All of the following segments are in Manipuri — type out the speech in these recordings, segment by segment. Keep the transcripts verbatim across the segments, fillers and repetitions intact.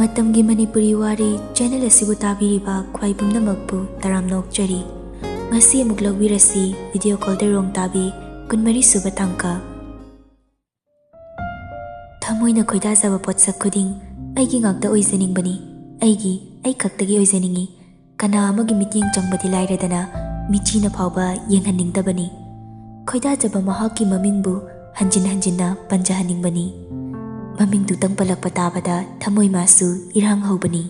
ꯃꯇꯝꯒꯤ ꯃꯅꯤꯄꯨꯔꯤ ꯋꯥꯔꯤ ꯆꯦꯅꯦꯜ ꯑꯁꯤꯕꯨ ꯇꯥꯕꯤꯔꯤꯕ ꯈ꯭ꯋꯥꯏ ꯄꯨꯝꯅꯃꯛꯄꯨ ꯇꯔꯥꯝꯅ ꯑꯣꯛꯆꯔꯤ꯫ ꯉꯁꯤ ꯑꯃꯨꯛ ꯂꯧꯕꯤꯔꯁꯤ ꯚꯤꯗꯤꯑꯣ ꯀꯣꯜꯗꯔꯣꯡ ꯇꯥꯕꯤ ꯀꯨꯟꯃꯔꯤ ꯁꯨꯕ ꯇꯥꯡꯀ꯫ ꯊꯃꯣꯏꯅ ꯈꯣꯏꯗꯥꯖꯕ ꯄꯣꯠꯁꯛ ꯈꯨꯗꯤꯡ ꯑꯩꯒꯤ ꯉꯥꯛꯇ ꯑꯣꯏꯖꯅꯤꯡꯕꯅꯤ꯫ ꯑꯩꯒꯤ, ꯑꯩ ꯈꯛꯇꯒꯤ ꯑꯣꯏꯖꯅꯤꯡꯏ꯫ ꯀꯅꯥ ꯑꯃꯒꯤ ꯃꯤꯠꯌꯦꯡ ꯆꯪꯕꯗꯤ ꯂꯥꯏꯔꯗꯅ ꯃꯤꯆꯤꯅ ꯐꯥꯎꯕ ꯌꯦꯡꯍꯟꯅꯤꯡꯗꯕꯅꯤ꯫ ꯈꯣꯏꯗꯥꯖꯕ ꯃꯍꯥꯛꯀꯤ ꯃꯃꯤꯡꯕꯨ ꯍꯟꯖꯤꯟ ꯍꯟꯖꯤꯟꯅ ꯄꯟꯖꯍꯟꯅꯤꯡꯕꯅꯤ꯫ ꯃꯃꯤꯡꯗꯨꯇꯪ ꯄꯜꯂꯛꯄ ꯇꯥꯕꯗ ꯊꯃꯣꯏ ꯃꯥꯁꯨ ꯏꯔꯥꯡ ꯍꯧꯕꯅꯤ꯫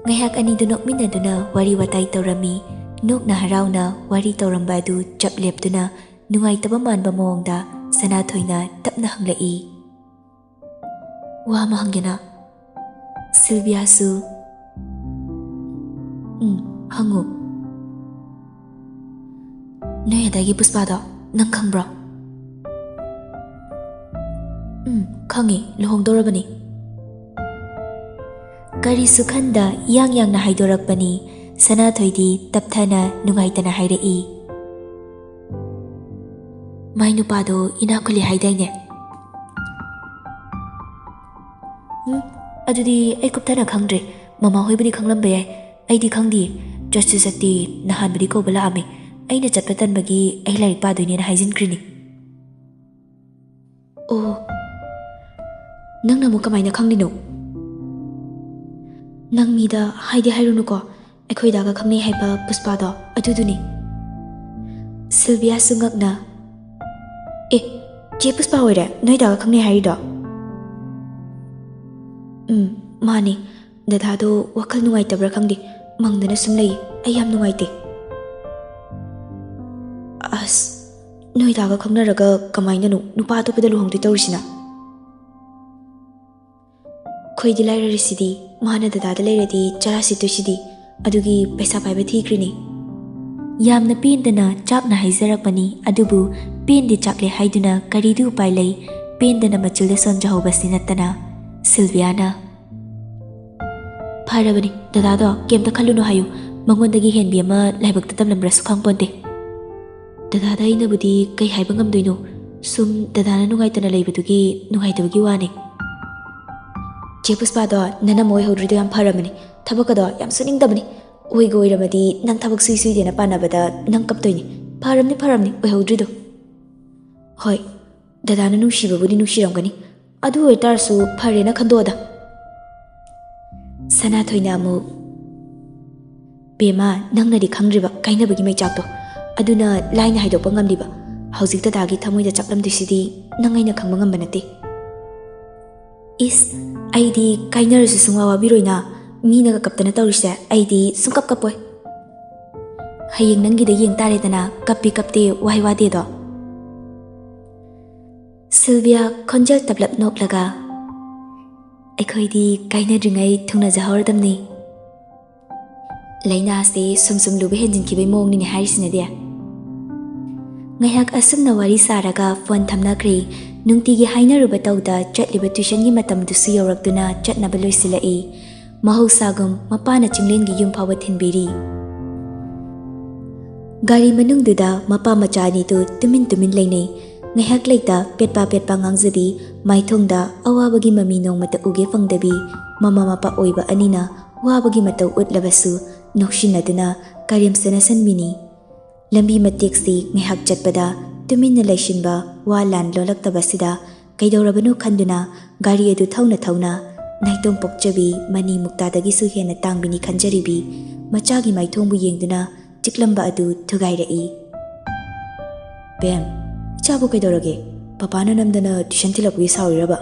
ꯉꯥꯏꯍꯥꯛ ꯑꯅꯤꯗꯨ ꯅꯣꯛꯃꯤꯟꯅꯗꯨꯅ ꯋꯥꯔꯤ ꯋꯥꯇꯥꯏ ꯇꯧꯔꯝꯃꯤ꯫ ꯅꯣꯛꯅ ꯍꯔꯥꯎꯅ ꯋꯥꯔꯤ ꯇꯧꯔꯝꯕ ꯑꯗꯨ ꯆꯞ ꯂꯦꯞꯇꯨꯅ ꯅꯨꯡꯉꯥꯏꯇꯕ ꯃꯥꯟꯕ ꯃꯑꯣꯡꯗ ꯁꯅꯥꯊꯣꯏꯅ ꯇꯞꯅ ꯍꯪꯂꯛꯏ꯫ "ꯋꯥ ꯑꯃ ꯍꯪꯒꯦꯅ?" ꯁꯤꯜꯚꯤꯌꯥꯁꯨ, "ꯎꯝ, ꯍꯪꯉꯨ꯫ ꯅꯣꯏ ꯑꯗꯥꯏꯒꯤ ꯄꯨꯁꯄꯥꯗꯣ ꯅꯪ ꯈꯪꯕ꯭ꯔꯣ?" "ꯎꯝ, ꯈꯪꯉꯤ, ꯂꯨꯍꯣꯡꯗꯧꯔꯕꯅꯤ꯫" ꯀꯔꯤꯁꯨ ꯈꯟꯗ ꯏꯌꯥꯡ ꯌꯥꯡꯅ ꯍꯥꯏꯗꯣꯔꯛꯄꯅꯤ꯫ ꯁꯅꯥꯊꯣꯏꯗꯤ ꯇꯞꯊꯅ ꯅꯨꯡꯉꯥꯏꯇꯅ ꯍꯥꯏꯔꯛꯏ꯫ "ꯃꯥꯏ ꯅꯨꯄꯥꯗꯣ ꯏꯅꯥꯛ ꯈꯨꯜꯂꯤ ꯍꯥꯏꯗꯥꯏꯅꯦ?" "ꯎꯝ, ꯑꯗꯨꯗꯤ ꯑꯩ ꯀꯨꯞꯊꯅ ꯈꯪꯗ꯭ꯔꯦ꯫ ꯃꯃꯥ ꯍꯣꯏꯕꯨꯗꯤ ꯈꯪꯂꯝꯕ ꯌꯥꯏ, ꯑꯩꯗꯤ ꯈꯪꯗꯤꯌꯦ꯫ ꯆꯠꯁꯨ ꯆꯠꯇꯦ, ꯅꯍꯥꯟꯕꯨꯗꯤ ꯀꯧꯕ ꯂꯥꯛꯑꯝꯃꯤ꯫ ꯑꯩꯅ ꯆꯠꯄ ꯇꯟꯕꯒꯤ ꯑꯩ ꯂꯥꯏꯔꯤꯛ ꯄꯥꯗꯣꯏꯅꯦꯅ ꯍꯥꯏꯖꯤꯟꯈ꯭ꯔꯤꯅꯤ꯫" "ꯑꯣ, ꯅꯪꯅ ꯑꯃꯨꯛ ꯀꯃꯥꯏꯅ ꯈꯪꯂꯤꯅꯣ?" "ꯅꯪ ꯃꯤꯗ ꯍꯥꯏꯗꯤ ꯍꯥꯏꯔꯨꯅꯨꯀꯣ, ꯑꯩꯈꯣꯏ ꯗꯥꯒ ꯈꯪꯅꯩ ꯍꯥꯏꯕ ꯄꯨꯁꯄꯥꯗꯣ ꯑꯗꯨꯗꯨꯅꯤ꯫" ꯁꯤꯜꯚꯤꯌꯥꯁꯨ ꯉꯛꯅ, "ꯑꯦ, ꯆꯦ ꯄꯨꯁꯄꯥ ꯑꯣꯏꯔꯦ ꯅꯣꯏ ꯗꯥꯒ ꯈꯪꯅꯩ ꯍꯥꯏꯔꯤꯗꯣ?" "ꯎꯝ, ꯃꯥꯅꯤ꯫ ꯗꯗꯥꯗꯣ ꯋꯥꯈꯜ ꯅꯨꯡꯉꯥꯏꯇꯕ꯭ꯔꯥ ꯈꯪꯗꯦ, ꯃꯪꯗꯅ ꯁꯨꯝ ꯂꯩ꯫ ꯑꯩ ꯌꯥꯝ ꯅꯨꯡꯉꯥꯏꯇꯦ꯫" "ꯑꯁ, ꯅꯣꯏ ꯗꯥꯒ ꯈꯪꯅꯔꯒ ꯀꯃꯥꯏꯅꯅꯣ ꯅꯨꯄꯥ ꯑꯇꯣꯞꯄꯗ ꯂꯨꯍꯣꯡꯗꯣꯏ ꯇꯧꯔꯤꯁꯤꯅ?" "ꯑꯩꯈꯣꯏꯗꯤ ꯂꯥꯏꯔꯔꯤꯁꯤꯗꯤ, ꯃꯥꯅ ꯗꯗꯥꯗ ꯂꯩꯔꯗꯤ ꯆꯔꯥ ꯁꯤꯠꯇꯣꯏꯁꯤꯗꯤ, ꯑꯗꯨꯒꯤ ꯄꯩꯁꯥ ꯄꯥꯏꯕ ꯊꯤꯈ꯭ꯔꯤꯅꯤ꯫" ꯌꯥꯝꯅ ꯄꯦꯟꯗꯅ ꯆꯥꯛꯅ ꯍꯥꯏꯖꯔꯛꯄꯅꯤ, ꯑꯗꯨꯕꯨ ꯄꯦꯟꯗꯦ ꯆꯥꯛꯂꯦ ꯍꯥꯏꯗꯨꯅ ꯀꯔꯤꯗꯤ ꯎꯄꯥꯏ ꯂꯩ? ꯄꯦꯟꯗꯅ ꯃꯆꯤꯜꯗ ꯁꯣꯟꯖꯍꯧꯕꯁꯤ ꯅꯠꯇꯅ꯫ ꯁꯤꯜꯚꯤꯌꯥꯅ, "ꯐꯔꯕꯅꯤ, ꯗꯗꯥꯗꯣ ꯀꯩꯝꯇ ꯈꯜꯂꯨꯅꯨ ꯍꯥꯏꯌꯨ꯫ ꯃꯉꯣꯟꯗꯒꯤ ꯍꯦꯟꯕꯤ ꯑꯃ ꯂꯥꯏꯕꯛꯇ ꯇꯝꯂꯝꯕ꯭ꯔꯁꯨ ꯈꯪꯄꯣꯟꯇꯦ꯫" "ꯗꯗꯥꯗ ꯑꯩꯅꯕꯨꯗꯤ ꯀꯩ ꯍꯥꯏꯕ ꯉꯝꯗꯣꯏꯅꯣ? ꯁꯨꯝ ꯗꯗꯥꯅ ꯅꯨꯡꯉꯥꯏꯇꯅ ꯂꯩꯕꯗꯨꯒꯤ ꯅꯨꯡꯉꯥꯏꯇꯕꯒꯤ ꯋꯥꯅꯤ꯫" ꯆꯦ ꯄꯨꯁꯄꯥꯗꯣ ꯅꯅꯝꯃ ꯑꯣꯏꯍꯧꯗ꯭ꯔꯤꯗꯣ ꯌꯥꯝ ꯐꯔꯕꯅꯦ꯫ ꯊꯕꯛꯀꯗꯣ ꯌꯥꯝ ꯁꯨꯅꯤꯡꯗꯕꯅꯦ꯫ ꯑꯣꯏꯒ ꯑꯣꯏꯔꯝꯃꯗꯤ ꯅꯪ ꯊꯕꯛ ꯁꯨꯏ ꯁꯨꯏꯗꯦꯅ ꯄꯥꯟꯅꯕꯗ ꯅꯪ ꯀꯞꯇꯣꯏꯅꯦ꯫ ꯐꯔꯝꯅꯤ, ꯐꯔꯝꯅꯤ ꯑꯣꯏꯍꯧꯗ꯭ꯔꯤꯗꯣ꯫ ꯍꯣꯏ, ꯗꯗꯥꯅ ꯅꯨꯡꯁꯤꯕꯕꯨꯗꯤ ꯅꯨꯡꯁꯤꯔꯝꯒꯅꯤ꯫ ꯑꯗꯨ ꯑꯣꯏꯇꯥꯔꯁꯨ ꯐꯔꯦꯅ ꯈꯟꯗꯣꯛꯑꯗ꯫ ꯁꯅꯥꯊꯣꯏꯅ ꯑꯃꯨꯛ, "ꯕꯦꯝꯃ, ꯅꯪꯅꯗꯤ ꯈꯪꯗ꯭ꯔꯤꯕ ꯀꯥꯏꯅꯕꯒꯤ ꯃꯩꯆꯥꯛꯇꯣ꯫ ꯑꯗꯨꯅ ꯂꯥꯏꯅ ꯍꯥꯏꯗꯣꯛꯄ ꯉꯝꯂꯤꯕ꯫ ꯍꯧꯖꯤꯛ ꯗꯗꯥꯒꯤ ꯊꯃꯣꯏꯗ ꯆꯥꯛꯂꯝꯗꯣꯏꯁꯤꯗꯤ ꯅꯪ ꯑꯩꯅ ꯈꯪꯕ ꯉꯝꯕ ꯅꯠꯇꯦ꯫" "ꯏꯁ, ꯑꯩꯗꯤ ꯀꯥꯏꯅꯔꯁꯨ ꯁꯨꯡꯋꯥ ꯋꯥꯕꯤꯔꯣꯏꯅ꯫ ꯃꯤꯅꯒ ꯀꯞꯇꯅ ꯇꯧꯔꯤꯁꯦ ꯑꯩꯗꯤ ꯁꯨꯡꯀꯞ ꯀꯞꯄꯣꯏ꯫ ꯍꯌꯦꯡ ꯅꯪꯒꯤꯗ ꯌꯦꯡ ꯇꯥꯔꯦꯗꯅ, ꯀꯞꯄꯤ ꯀꯞꯇꯦ, ꯋꯥꯍꯩ ꯋꯥꯗꯦꯗꯣ꯫" ꯁꯤꯜꯚꯤꯌꯥ ꯈꯣꯟꯖꯦꯜ ꯇꯞꯂꯞ ꯅꯣꯛꯂꯒ, "ꯑꯩꯈꯣꯏꯗꯤ ꯀꯥꯏꯅꯗ꯭ꯔꯤꯉꯩ ꯊꯨꯡꯅꯖꯍꯧꯔꯗꯝꯅꯤ꯫ ꯂꯥꯏꯅꯥꯁꯦ ꯁꯨꯝ ꯁꯨꯝ ꯂꯨꯕ ꯍꯦꯟꯖꯤꯟꯈꯤꯕꯩ ꯃꯑꯣꯡꯅꯤꯅꯦ ꯍꯥꯏꯔꯤꯁꯤꯅꯗꯤ꯫" ꯉꯥꯏꯍꯥꯛ ꯑꯁꯨꯝꯅ ꯋꯥꯔꯤ ꯁꯥꯔꯒ ꯐꯣꯟ ꯊꯝꯅꯈ꯭ꯔꯦ꯫ ꯅꯨꯡꯇꯤꯒꯤ ꯍꯥꯏꯅꯔꯨꯕ ꯇꯧꯗ ꯆꯠꯂꯤꯕ ꯇ꯭ꯌꯨꯁꯟꯒꯤ ꯃꯇꯝꯗꯨꯁꯨ ꯌꯧꯔꯛꯇꯨꯅ ꯆꯠꯅꯕ ꯂꯣꯏꯁꯤꯜꯂꯛꯏ꯫ ꯃꯍꯧꯁꯥꯒꯨꯝ ꯃꯄꯥꯅ ꯆꯤꯡꯂꯦꯟꯒꯤ ꯌꯨꯝ ꯐꯥꯎꯕ ꯊꯤꯟꯕꯤꯔꯤ꯫ ꯒꯥꯔꯤ ꯃꯅꯨꯡꯗꯨꯗ ꯃꯄꯥ ꯃꯆꯥ ꯑꯅꯤꯗꯨ ꯇꯨꯃꯤꯟ ꯇꯨꯃꯤꯟ ꯂꯩꯅꯩ꯫ ꯉꯥꯏꯍꯥꯛ ꯂꯩꯇ ꯄꯦꯠꯄꯥ ꯄꯦꯠꯄꯥ ꯉꯥꯡꯖꯕꯤ, ꯃꯥꯏꯊꯣꯡꯗ ꯑꯋꯥꯕꯒꯤ ꯃꯃꯤ ꯅꯣꯡꯃꯇ ꯎꯒꯦ ꯐꯪꯗꯕꯤ, ꯃꯃꯥ ꯃꯄꯥ ꯑꯣꯏꯕ ꯑꯅꯤꯅ ꯋꯥꯕꯒꯤ ꯃꯇꯧ ꯎꯠꯂꯕꯁꯨ ꯅꯣꯛꯁꯤꯟꯅꯗꯨꯅ ꯀꯔꯦꯝ ꯁꯅꯁꯟꯕꯤꯅꯤ꯫ ꯂꯝꯕꯤ ꯃꯇꯦꯛꯁꯤ ꯉꯥꯏꯍꯥꯛ ꯆꯠꯄꯗ ꯇꯨꯃꯤꯟꯅ ꯂꯩꯁꯤꯟꯕ, ꯋꯥ ꯂꯥꯟ ꯂꯣꯜꯂꯛꯇꯕꯁꯤꯗ ꯀꯩꯗꯧꯔꯕꯅꯣ ꯈꯟꯗꯨꯅ ꯒꯥꯔꯤ ꯑꯗꯨ ꯊꯧꯅ ꯊꯧꯅ ꯅꯥꯏꯇꯣꯝ ꯄꯣꯛꯆꯕꯤ ꯃꯅꯤ ꯃꯨꯛꯇꯥꯗꯒꯤꯁꯨ ꯍꯦꯟꯅ ꯇꯥꯡꯕꯤꯅꯤ ꯈꯟꯖꯔꯤꯕꯤ ꯃꯆꯥꯒꯤ ꯃꯥꯏꯊꯣꯡꯕꯨ ꯌꯦꯡꯗꯨꯅ ꯆꯤꯛꯂꯝꯕ ꯑꯗꯨ ꯊꯨꯒꯥꯏꯔꯛꯏ꯫ "ꯕꯦꯝ, ꯏꯆꯥꯕꯨ ꯀꯩꯗꯧꯔꯒꯦ? ꯄꯄꯥꯅ ꯅꯝꯗꯅ ꯇ꯭ꯌꯨꯁꯟ ꯊꯤꯜꯂꯛꯄꯒꯤ ꯁꯥꯎꯔꯤꯔꯕ?"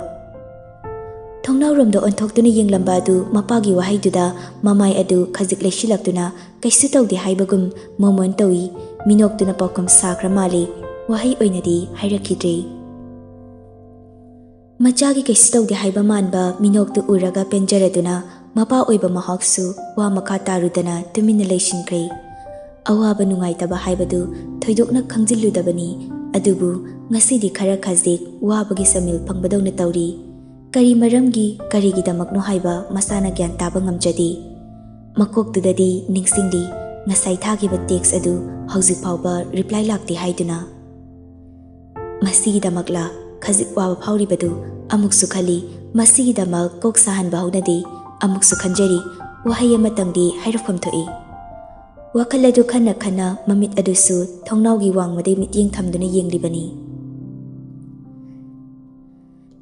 ꯊꯣꯡꯅꯥꯎꯔꯣꯝꯗ ꯑꯣꯟꯊꯣꯛꯇꯨꯅ ꯌꯦꯡꯂꯝꯕ ꯑꯗꯨ ꯃꯄꯥꯒꯤ ꯋꯥꯍꯩꯗꯨꯗ ꯃꯃꯥꯏ ꯑꯗꯨ ꯈꯖꯤꯛ ꯂꯩꯁꯤꯜꯂꯛꯇꯨꯅ ꯀꯩꯁꯨ ꯇꯧꯗꯦ ꯍꯥꯏꯕꯒꯨꯝ ꯃꯣꯃꯣꯟ ꯇꯧꯏ꯫ ꯃꯤꯅꯣꯛꯇꯨꯅ ꯄꯥꯎꯈꯨꯝ ꯁꯥꯈ꯭ꯔ ꯃꯥꯜꯂꯤ꯫ ꯋꯥꯍꯩ ꯑꯣꯏꯅꯗꯤ ꯍꯥꯏꯔꯛꯈꯤꯗ꯭ꯔꯦ꯫ ꯃꯆꯥꯒꯤ ꯀꯩꯁꯨ ꯇꯧꯗꯦ ꯍꯥꯏꯕ ꯃꯥꯟꯕ ꯃꯤꯅꯣꯛꯇꯨ ꯎꯔꯒ ꯄꯦꯟꯖꯔꯗꯨꯅ ꯃꯄꯥ ꯑꯣꯏꯕ ꯃꯍꯥꯛꯁꯨ ꯋꯥ ꯃꯈꯥ ꯇꯥꯔꯨꯗꯅ ꯇꯨꯃꯤꯟꯅ ꯂꯩꯁꯤꯟꯈ꯭ꯔꯦ꯫ ꯑꯋꯥꯕ ꯅꯨꯡꯉꯥꯏꯇꯕ ꯍꯥꯏꯕꯗꯨ ꯊꯣꯏꯗꯣꯛꯅ ꯈꯪꯖꯤꯜꯂꯨꯗꯕꯅꯤ, ꯑꯗꯨꯕꯨ ꯉꯁꯤꯗꯤ ꯈꯔ ꯈꯖꯤꯛ ꯋꯥꯕꯒꯤ ꯁꯃꯤꯜ ꯐꯪꯕꯗꯧꯅ ꯇꯧꯔꯤ꯫ ꯀꯔꯤ ꯃꯔꯝꯒꯤ, ꯀꯔꯤꯒꯤꯗꯃꯛꯅꯣ ꯍꯥꯏꯕ ꯃꯁꯥꯅ ꯒ꯭ꯌꯥꯟ ꯇꯥꯕ ꯉꯝꯖꯗꯦ꯫ ꯃꯀꯣꯛꯇꯨꯗꯗꯤ ꯅꯤꯡꯁꯤꯡꯂꯤ ꯉꯁꯥꯏ ꯊꯥꯈꯤꯕ ꯇꯦꯛꯁ ꯑꯗꯨ ꯍꯧꯖꯤꯛ ꯐꯥꯎꯕ ꯔꯤꯄ꯭ꯂꯥꯏ ꯂꯥꯛꯇꯦ ꯍꯥꯏꯗꯨꯅ꯫ ꯃꯁꯤꯒꯤꯗꯃꯛꯂ ꯈꯖꯤꯛ ꯋꯥꯕ ꯐꯥꯎꯔꯤꯕꯗꯨ ꯑꯃꯨꯛꯁꯨ ꯈꯜꯂꯤ꯫ ꯃꯁꯤꯒꯤꯗꯃꯛ ꯀꯣꯛ ꯁꯥꯍꯟꯕ ꯍꯧꯅꯗꯦ꯫ ꯑꯃꯨꯛꯁꯨ ꯈꯟꯖꯔꯤ, ꯋꯥꯍꯩ ꯑꯃꯇꯪꯗꯤ ꯍꯥꯏꯔꯛꯐꯝ ꯊꯣꯛꯏ꯫ ꯋꯥꯈꯜ ꯑꯗꯨ ꯈꯟꯅ ꯈꯟꯅ ꯃꯃꯤꯠ ꯑꯗꯨꯁꯨ ꯊꯣꯡꯅꯥꯎꯒꯤ ꯋꯥꯡꯃꯗꯩ ꯃꯤꯠꯌꯦꯡ ꯊꯝꯗꯨꯅ ꯌꯦꯡꯂꯤꯕꯅꯤ꯫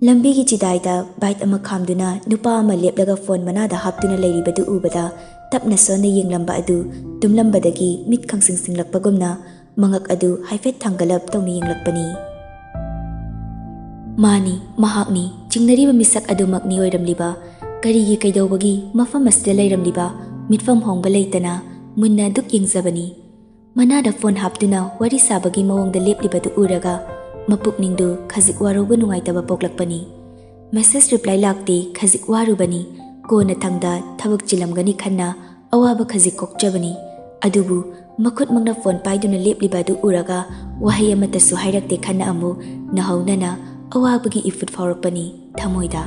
ꯂꯝꯕꯤꯒꯤ ꯆꯤꯗꯥꯏꯗ ꯕꯥꯏꯛ ꯑꯃ ꯈꯥꯝꯗꯨꯅ ꯅꯨꯄꯥ ꯑꯃ ꯂꯦꯞꯂꯒ ꯐꯣꯟ ꯃꯅꯥꯗ ꯍꯥꯞꯇꯨꯅ ꯂꯩꯔꯤꯕꯗꯨ ꯎꯕꯗ ꯇꯞꯅ ꯁꯣꯟꯅ ꯌꯦꯡꯂꯝꯕ ꯑꯗꯨ ꯇꯨꯝꯂꯝꯕꯗꯒꯤ ꯃꯤꯠ ꯈꯪꯁꯤꯡ ꯁꯤꯡꯂꯛꯄꯒꯨꯝꯅ ꯃꯉꯛ ꯑꯗꯨ ꯍꯥꯏꯐꯦꯠ ꯊꯥꯡꯒꯠꯂꯞ ꯇꯧꯅ ꯌꯦꯡꯂꯛꯄꯅꯤ꯫ ꯃꯥꯅꯤ, ꯃꯍꯥꯛꯅꯤ꯫ ꯆꯤꯡꯅꯔꯤꯕ ꯃꯤꯁꯛ ꯑꯗꯨꯃꯛꯅꯤ ꯑꯣꯏꯔꯝꯂꯤꯕ꯫ ꯀꯔꯤꯒꯤ ꯀꯩꯗꯧꯕꯒꯤ ꯃꯐꯝ ꯑꯁꯤꯗ ꯂꯩꯔꯝꯂꯤꯕ? ꯃꯤꯠꯐꯝ ꯍꯣꯡꯕ ꯂꯩꯇꯅ ꯃꯨꯟꯅ ꯑꯗꯨꯛ ꯌꯦꯡꯖꯕꯅꯤ꯫ ꯃꯅꯥꯗ ꯐꯣꯟ ꯍꯥꯞꯇꯨꯅ ꯋꯥꯔꯤ ꯁꯥꯕꯒꯤ ꯃꯑꯣꯡꯗ ꯂꯦꯞꯂꯤꯕꯗꯨ ꯎꯔꯒ ꯃꯄꯨꯛꯅꯤꯡꯗꯨ ꯈꯖꯤꯛ ꯋꯥꯔꯧꯕ ꯅꯨꯡꯉꯥꯏꯇꯕ ꯄꯣꯛꯂꯛꯄꯅꯤ꯫ ꯃꯦꯁꯦꯖ ꯔꯤꯄ꯭ꯂꯥꯏ ꯂꯥꯛꯇꯦ, ꯈꯖꯤꯛ ꯋꯥꯔꯨꯕꯅꯤ꯫ ꯀꯣꯟꯅꯊꯪꯗ ꯊꯕꯛ ꯆꯤꯜꯂꯝꯒꯅꯤ ꯈꯟꯅ ꯑꯋꯥꯕ ꯈꯖꯤꯛ ꯀꯣꯛꯆꯕꯅꯤ꯫ ꯑꯗꯨꯕꯨ ꯃꯈꯨꯠꯃꯛꯅ ꯐꯣꯟ ꯄꯥꯏꯗꯨꯅ ꯂꯦꯞꯂꯤꯕ ꯑꯗꯨ ꯎꯔꯒ ꯋꯥꯍꯩ ꯑꯃꯠꯇꯁꯨ ꯍꯥꯏꯔꯛꯇꯦ ꯈꯟꯅ ꯑꯃꯨꯛ ꯅꯧꯍꯧꯅꯅ ꯑꯋꯥꯕꯒꯤ ꯏꯐꯨꯠ ꯐꯥꯎꯔꯛꯄꯅꯤ ꯊꯃꯣꯏꯗ꯫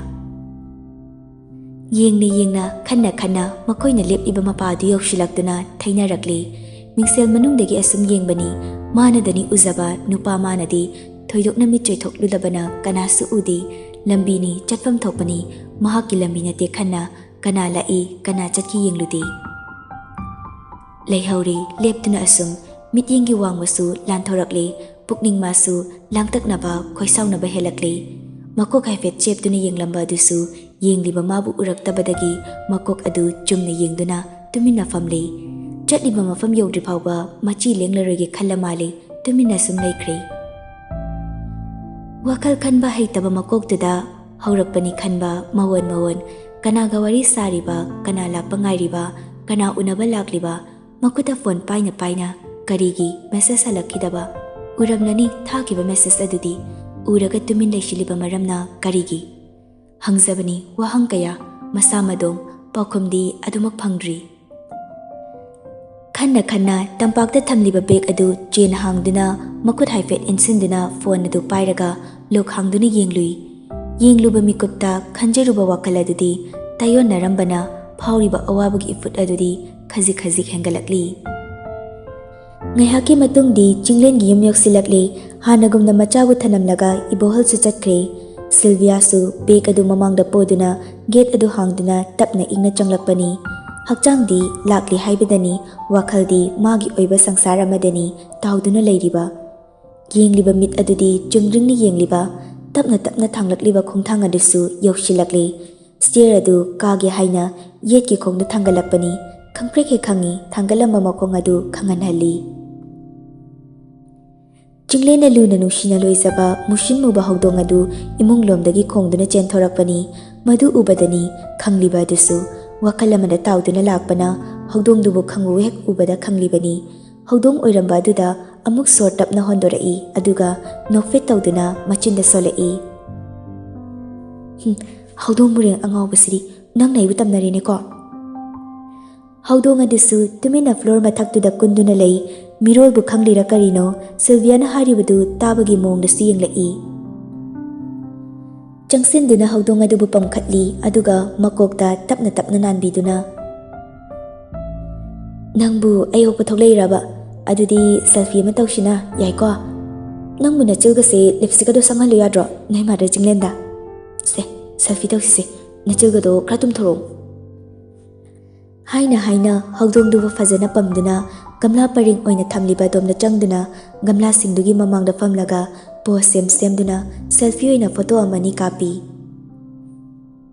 ꯌꯦꯡꯅ ꯌꯦꯡꯅ, ꯈꯟꯅ ꯈꯟꯅ ꯃꯈꯣꯏꯅ ꯂꯦꯞꯂꯤꯕ ꯃꯄꯥ ꯑꯗꯨ ꯌꯧꯁꯤꯜꯂꯛꯇꯨꯅ ꯊꯩꯅꯔꯛꯂꯤ꯫ ꯃꯤꯡꯁꯦꯜ ꯃꯅꯨꯡꯗꯒꯤ ꯑꯁꯨꯝ ꯌꯦꯡꯕꯅꯤ, ꯃꯥꯅꯗꯅꯤ ꯎꯖꯕ ꯅꯨꯄꯥ ꯃꯥꯅꯗꯤ꯫ ꯊꯣꯏꯗꯣꯛꯅ ꯃꯤꯠ ꯆꯣꯏꯊꯣꯛꯂꯨꯗꯕꯅ ꯀꯅꯥꯁꯨ ꯎꯗꯦ꯫ ꯂꯝꯕꯤꯅꯤ, ꯆꯠꯐꯝ ꯊꯣꯛꯄꯅꯤ, ꯃꯍꯥꯛꯀꯤ ꯂꯝꯕꯤ ꯅꯠꯇꯦ ꯈꯟꯅ ꯀꯅꯥ ꯂꯥꯛꯏ, ꯀꯅꯥ ꯆꯠꯈꯤ ꯌꯦꯡꯂꯨꯗꯦ꯫ ꯂꯩꯍꯧꯔꯦ ꯂꯦꯞꯇꯨꯅ ꯑꯁꯨꯝ꯫ ꯃꯤꯠꯌꯦꯡꯒꯤ ꯋꯥꯡꯃꯁꯨ ꯂꯥꯟꯊꯣꯔꯛꯂꯦ, ꯄꯨꯛꯅꯤꯡ ꯃꯥꯁꯨ ꯂꯥꯡꯇꯛꯅꯕ, ꯈꯣꯏꯁꯥꯎꯅꯕ ꯍꯦꯜꯂꯛꯂꯦ꯫ ꯃꯀꯣꯛ ꯍꯥꯏꯐꯦꯠ ꯆꯦꯞꯇꯨꯅ ꯌꯦꯡꯂꯝꯕ ꯑꯗꯨꯁꯨ ꯌꯦꯡꯂꯤꯕ ꯃꯥꯕꯨ ꯎꯔꯛꯇꯕꯗꯒꯤ ꯃꯀꯣꯛ ꯑꯗꯨ ꯆꯨꯝꯅ ꯌꯦꯡꯗꯨꯅ ꯇꯨꯃꯤꯟꯅ ꯐꯝꯂꯦ꯫ ꯆꯠꯂꯤꯕ ꯃꯐꯝ ꯌꯧꯗ꯭ꯔꯤ ꯐꯥꯎꯕ ꯃꯆꯤ ꯂꯦꯡꯂꯔꯣꯏꯒꯦ ꯈꯜꯂ ꯃꯥꯜꯂꯦ ꯇꯨꯃꯤꯟꯅ ꯁꯨꯝ ꯂꯩꯈ꯭ꯔꯦ꯫ ꯋꯥꯈꯜ ꯈꯟꯕ ꯍꯩꯇꯕ ꯃꯀꯣꯛꯇꯨꯗ ꯍꯧꯔꯛꯄꯅꯤ ꯈꯟꯕ ꯃꯋꯣꯟ ꯃꯋꯣꯟ꯫ ꯀꯅꯥꯒ ꯋꯥꯔꯤ ꯁꯥꯔꯤꯕ, ꯀꯅꯥ ꯂꯥꯛꯄ ꯉꯥꯏꯔꯤꯕ, ꯀꯅꯥ ꯎꯅꯕ ꯂꯥꯛꯂꯤꯕ, ꯃꯈꯨꯠꯇ ꯐꯣꯟ ꯄꯥꯏꯅ ꯄꯥꯏꯅ ꯀꯔꯤꯒꯤ ꯃꯦꯁꯦꯖ ꯍꯜꯂꯛꯈꯤꯗꯕ? ꯎꯔꯝꯂꯅꯤ ꯊꯥꯈꯤꯕ ꯃꯦꯁꯦꯖ ꯑꯗꯨꯗꯤ꯫ ꯎꯔꯒ ꯇꯨꯃꯤꯟ ꯂꯩꯁꯤꯜꯂꯤꯕ ꯃꯔꯝꯅ ꯀꯔꯤꯒꯤ? ꯍꯪꯖꯕꯅꯤ ꯋꯥꯍꯪ ꯀꯌꯥ, ꯃꯁꯥ ꯃꯗꯣꯝ ꯄꯥꯎꯈꯨꯝꯗꯤ ꯑꯗꯨꯃꯛ ꯐꯪꯗ꯭ꯔꯤ꯫ ꯈꯟꯅ ꯈꯟꯅ ꯇꯝꯄꯥꯛꯇ ꯊꯝꯂꯤꯕ ꯕꯦꯒ ꯑꯗꯨ ꯆꯦꯟ ꯍꯥꯡꯗꯨꯅ ꯃꯈꯨꯠ ꯍꯥꯏꯐꯦꯠ ꯏꯟꯁꯤꯟꯗꯨꯅ ꯐꯣꯟ ꯑꯗꯨ ꯄꯥꯏꯔꯒ ꯂꯣꯛ ꯍꯥꯡꯗꯨꯅ ꯌꯦꯡꯂꯨꯏ꯫ ꯌꯦꯡꯂꯨꯕ ꯃꯤꯀꯨꯞꯇ ꯈꯟꯖꯔꯨꯕ ꯋꯥꯈꯜ ꯑꯗꯨꯗꯤ ꯇꯥꯏꯌꯣꯟꯅꯔꯝꯕꯅ ꯐꯥꯎꯔꯤꯕ ꯑꯋꯥꯕꯒꯤ ꯏꯐꯨꯠ ꯑꯗꯨꯗꯤ ꯈꯖꯤꯛ ꯈꯖꯤꯛ ꯍꯦꯟꯒꯠꯂꯛꯂꯤ꯫ ꯉꯥꯏꯍꯥꯛꯀꯤ ꯃꯇꯨꯡꯗꯤ ꯆꯤꯡꯂꯦꯟꯒꯤ ꯌꯨꯝ ꯌꯧꯁꯤꯜꯂꯛꯂꯦ꯫ ꯍꯥꯟꯅꯒꯨꯝꯅ ꯃꯆꯥꯕꯨ ꯊꯅꯝꯂꯒ ꯏꯕꯣꯍꯜꯁꯨ ꯆꯠꯈ꯭ꯔꯦ꯫ ꯁꯤꯜꯚꯤꯌꯥꯁꯨ ꯕꯦꯒ ꯑꯗꯨ ꯃꯃꯥꯡꯗ ꯄꯣꯗꯨꯅ ꯒꯦꯠ ꯑꯗꯨ ꯍꯥꯡꯗꯨꯅ ꯇꯞꯅ ꯏꯪꯅ ꯆꯪꯂꯛꯄꯅꯤ꯫ ꯍꯛꯆꯥꯡꯗꯤ ꯂꯥꯛꯂꯤ ꯍꯥꯏꯕꯗꯅꯤ, ꯋꯥꯈꯜꯗꯤ ꯃꯥꯒꯤ ꯑꯣꯏꯕ ꯁꯪꯁꯥꯔ ꯑꯃꯗꯅꯤ ꯇꯥꯎꯗꯨꯅ ꯂꯩꯔꯤꯕ꯫ ꯌꯦꯡꯂꯤꯕ ꯃꯤꯠ ꯑꯗꯨꯗꯤ ꯆꯨꯝꯗ꯭ꯔꯤꯡꯅ ꯌꯦꯡꯂꯤꯕ, ꯇꯞꯅ ꯇꯞꯅ ꯊꯥꯡꯂꯛꯂꯤꯕ ꯈꯣꯡꯊꯥꯡ ꯑꯗꯨꯁꯨ ꯌꯧꯁꯤꯜꯂꯛꯂꯤ꯫ ꯁ꯭ꯇꯦꯌꯔ ꯑꯗꯨ ꯀꯥꯒꯦ ꯍꯥꯏꯅ ꯌꯦꯠꯀꯤ ꯈꯣꯡꯗ ꯊꯥꯡꯒꯠꯂꯛꯄꯅꯤ꯫ ꯈꯪꯄ꯭ꯔꯦꯛ ꯍꯦꯛ ꯈꯪꯉꯤ ꯊꯥꯡꯒꯠꯂꯝꯕ ꯃꯈꯣꯡ ꯑꯗꯨ ꯈꯪꯍꯟꯍꯜꯂꯤ꯫ ꯆꯤꯡꯂꯦꯟꯅ ꯂꯨꯅ ꯅꯨꯡꯁꯤꯅ ꯂꯣꯏꯖꯕ ꯃꯨꯁꯤꯟ ꯃꯨꯕ ꯍꯧꯗꯣꯡ ꯑꯗꯨ ꯏꯃꯨꯡ ꯂꯣꯝꯗꯒꯤ ꯈꯣꯡꯗꯨꯅ ꯆꯦꯟꯊꯣꯔꯛꯄꯅꯤ꯫ ꯃꯗꯨ ꯎꯕꯗꯅꯤ ꯈꯪꯂꯤꯕ ꯑꯗꯨꯁꯨ ꯋꯥꯈꯜ ꯑꯃꯗ ꯇꯥꯎꯗꯨꯅ ꯂꯥꯛꯄꯅ ꯍꯧꯗꯣꯡꯗꯨꯕꯨ ꯈꯪꯎ ꯍꯦꯛ ꯎꯕꯗ ꯈꯪꯂꯤꯕꯅꯤ꯫ ꯍꯧꯗꯣꯡ ꯑꯣꯏꯔꯝꯕ ꯑꯗꯨꯗ ꯑꯃꯨꯛ ꯁꯣꯔ ꯇꯞꯅ ꯍꯣꯟꯗꯣꯔꯛꯏ, ꯑꯗꯨꯒ ꯅꯣꯛꯐꯦꯠ ꯇꯧꯗꯨꯅ ꯃꯆꯤꯟꯗ ꯁꯣꯜꯂꯛꯏ꯫ "ꯍꯨꯝ, ꯍꯧꯗꯣꯡ ꯃꯨꯔꯦꯡ ꯑꯉꯥꯎꯕꯁꯤꯗꯤ ꯅꯪꯅ ꯑꯩꯕꯨ ꯇꯝꯅꯔꯦꯅꯦꯀꯣ?" ꯍꯧꯗꯣꯡ ꯑꯗꯨꯁꯨ ꯇꯨꯃꯤꯟꯅ ꯐ꯭ꯂꯣꯔ ꯃꯊꯛꯇꯨꯗ ꯀꯨꯟꯗꯨꯅ ꯂꯩ꯫ ꯃꯤꯔꯣꯜꯕꯨ ꯈꯪꯂꯤꯔ ꯀꯔꯤꯅꯣ, ꯁꯤꯜꯚꯤꯌꯥꯅ ꯍꯥꯏꯔꯤꯕꯗꯨ ꯇꯥꯕꯒꯤ ꯃꯑꯣꯡꯗꯁꯨ ꯌꯦꯡꯂꯛꯏ꯫ ꯆꯪꯁꯤꯟꯗꯨꯅ ꯍꯧꯗꯣꯡ ꯑꯗꯨꯕꯨ ꯄꯝꯈꯠꯂꯤ, ꯑꯗꯨꯒ ꯃꯀꯣꯛꯇ ꯇꯞꯅ ꯇꯞꯅ ꯅꯥꯟꯕꯤꯗꯨꯅ, "ꯅꯪꯕꯨ ꯑꯩ ꯑꯣꯛꯄ ꯊꯣꯛꯂꯛꯏꯔꯕ? ꯑꯗꯨꯗꯤ ꯁꯦꯜꯐꯤ ꯑꯃ ꯇꯧꯁꯤꯅ, ꯌꯥꯏꯀꯣ? ꯅꯪꯕꯨ ꯅꯆꯤꯜꯒꯁꯦ ꯂꯤꯞꯁꯇꯤꯛꯀꯗꯣ ꯁꯪꯍꯜꯂꯨ ꯌꯥꯗ꯭ꯔꯣ, ꯅꯣꯏ ꯃꯥꯗꯔ ꯆꯤꯡꯂꯦꯟꯗ? ꯁꯦ, ꯁꯦꯜꯐꯤ ꯇꯧꯁꯤꯁꯦ, ꯅꯆꯤꯜꯒꯗꯣ ꯈꯔ ꯇꯨꯝꯊꯣꯔꯛꯑꯣ꯫" ꯍꯥꯏꯅ ꯍꯥꯏꯅ ꯍꯧꯗꯣꯡꯗꯨꯕꯨ ꯐꯖꯅ ꯄꯝꯗꯨꯅ ꯒꯝꯂꯥ ꯄꯔꯦꯡ ꯑꯣꯏꯅ ꯊꯝꯂꯤꯕ ꯑꯗꯣꯝꯗ ꯆꯪꯗꯨꯅ ꯒꯝꯂꯥꯁꯤꯡꯗꯨꯒꯤ ꯃꯃꯥꯡꯗ ꯐꯝꯂꯒ ꯄꯣꯁ ꯁꯦꯝ ꯁꯦꯝꯗꯨꯅ ꯁꯦꯜꯐꯤ ꯑꯣꯏꯅ ꯐꯣꯇꯣ ꯑꯃꯅꯤ ꯀꯥꯞꯄꯤ꯫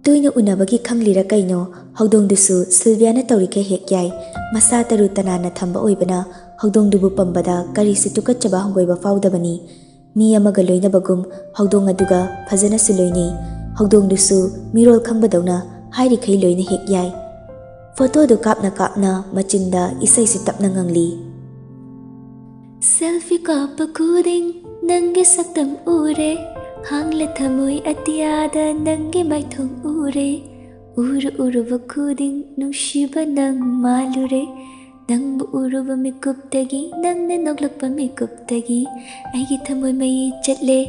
ꯇꯣꯏꯅ ꯎꯅꯕꯒꯤ ꯈꯪꯂꯤꯔ ꯀꯩꯅꯣ, ꯍꯧꯗꯣꯡꯗꯨꯁꯨ ꯁꯤꯜꯚꯤꯌꯥꯅ ꯇꯧꯔꯤꯈꯩ ꯍꯦꯛ ꯌꯥꯏ꯫ ꯃꯁꯥ ꯇꯔꯨ ꯇꯅꯥꯟꯅ ꯊꯝꯕ ꯑꯣꯏꯕꯅ ꯍꯧꯗꯣꯡꯗꯨꯕꯨ ꯄꯝꯕꯗ ꯀꯔꯤꯁꯨ ꯇꯨꯀꯠꯆꯕ ꯍꯪꯒꯣꯏꯕ ꯐꯥꯎꯗꯕꯅꯤ꯫ ꯃꯤ ꯑꯃꯒ ꯂꯣꯏꯅꯕꯒꯨꯝ ꯍꯧꯗꯣꯡ ꯑꯗꯨꯒ ꯐꯖꯅꯁꯨ ꯂꯣꯏꯅꯩ꯫ ꯍꯧꯗꯣꯡꯗꯨꯁꯨ ꯃꯤꯔꯣꯜ ꯈꯪꯕꯗꯧꯅ ꯍꯥꯏꯔꯤꯈꯩ ꯂꯣꯏꯅ ꯍꯦꯛ ꯌꯥꯏ꯫ ꯐꯣꯇꯣꯗꯨ ꯀꯥꯞꯅ ꯀꯥꯞꯅ ꯃꯆꯤꯟꯗ ꯏꯁꯩꯁꯨ ꯇꯞꯅ ꯉꯪꯂꯤ꯫ ꯁꯦꯜꯐꯤ ꯀꯥꯞꯄ ꯈꯨꯗꯤꯡ ꯅꯪꯒꯤ ꯁꯛꯇꯝ ꯎꯔꯦ, ꯍꯥꯡꯂ ꯊꯃꯣꯏ ꯑꯇꯤꯌꯥꯗ ꯅꯪꯒꯤ ꯃꯥꯏꯊꯣꯡ ꯎꯔꯦ, ꯎꯔꯨ ꯎꯔꯨꯕ ꯈꯨꯗꯤꯡ ꯅꯨꯡꯁꯤꯕ ꯅꯪ ꯃꯥꯜꯂꯨꯔꯦ, ꯅꯪꯕꯨ ꯎꯔꯨꯕ ꯃꯤꯀꯨꯞꯇꯒꯤ, ꯅꯪꯅ ꯅꯣꯛꯂꯛꯄ ꯃꯤꯀꯨꯞꯇꯒꯤ ꯑꯩꯒꯤ ꯊꯃꯣꯏ ꯃꯌꯤ ꯆꯠꯂꯦ꯫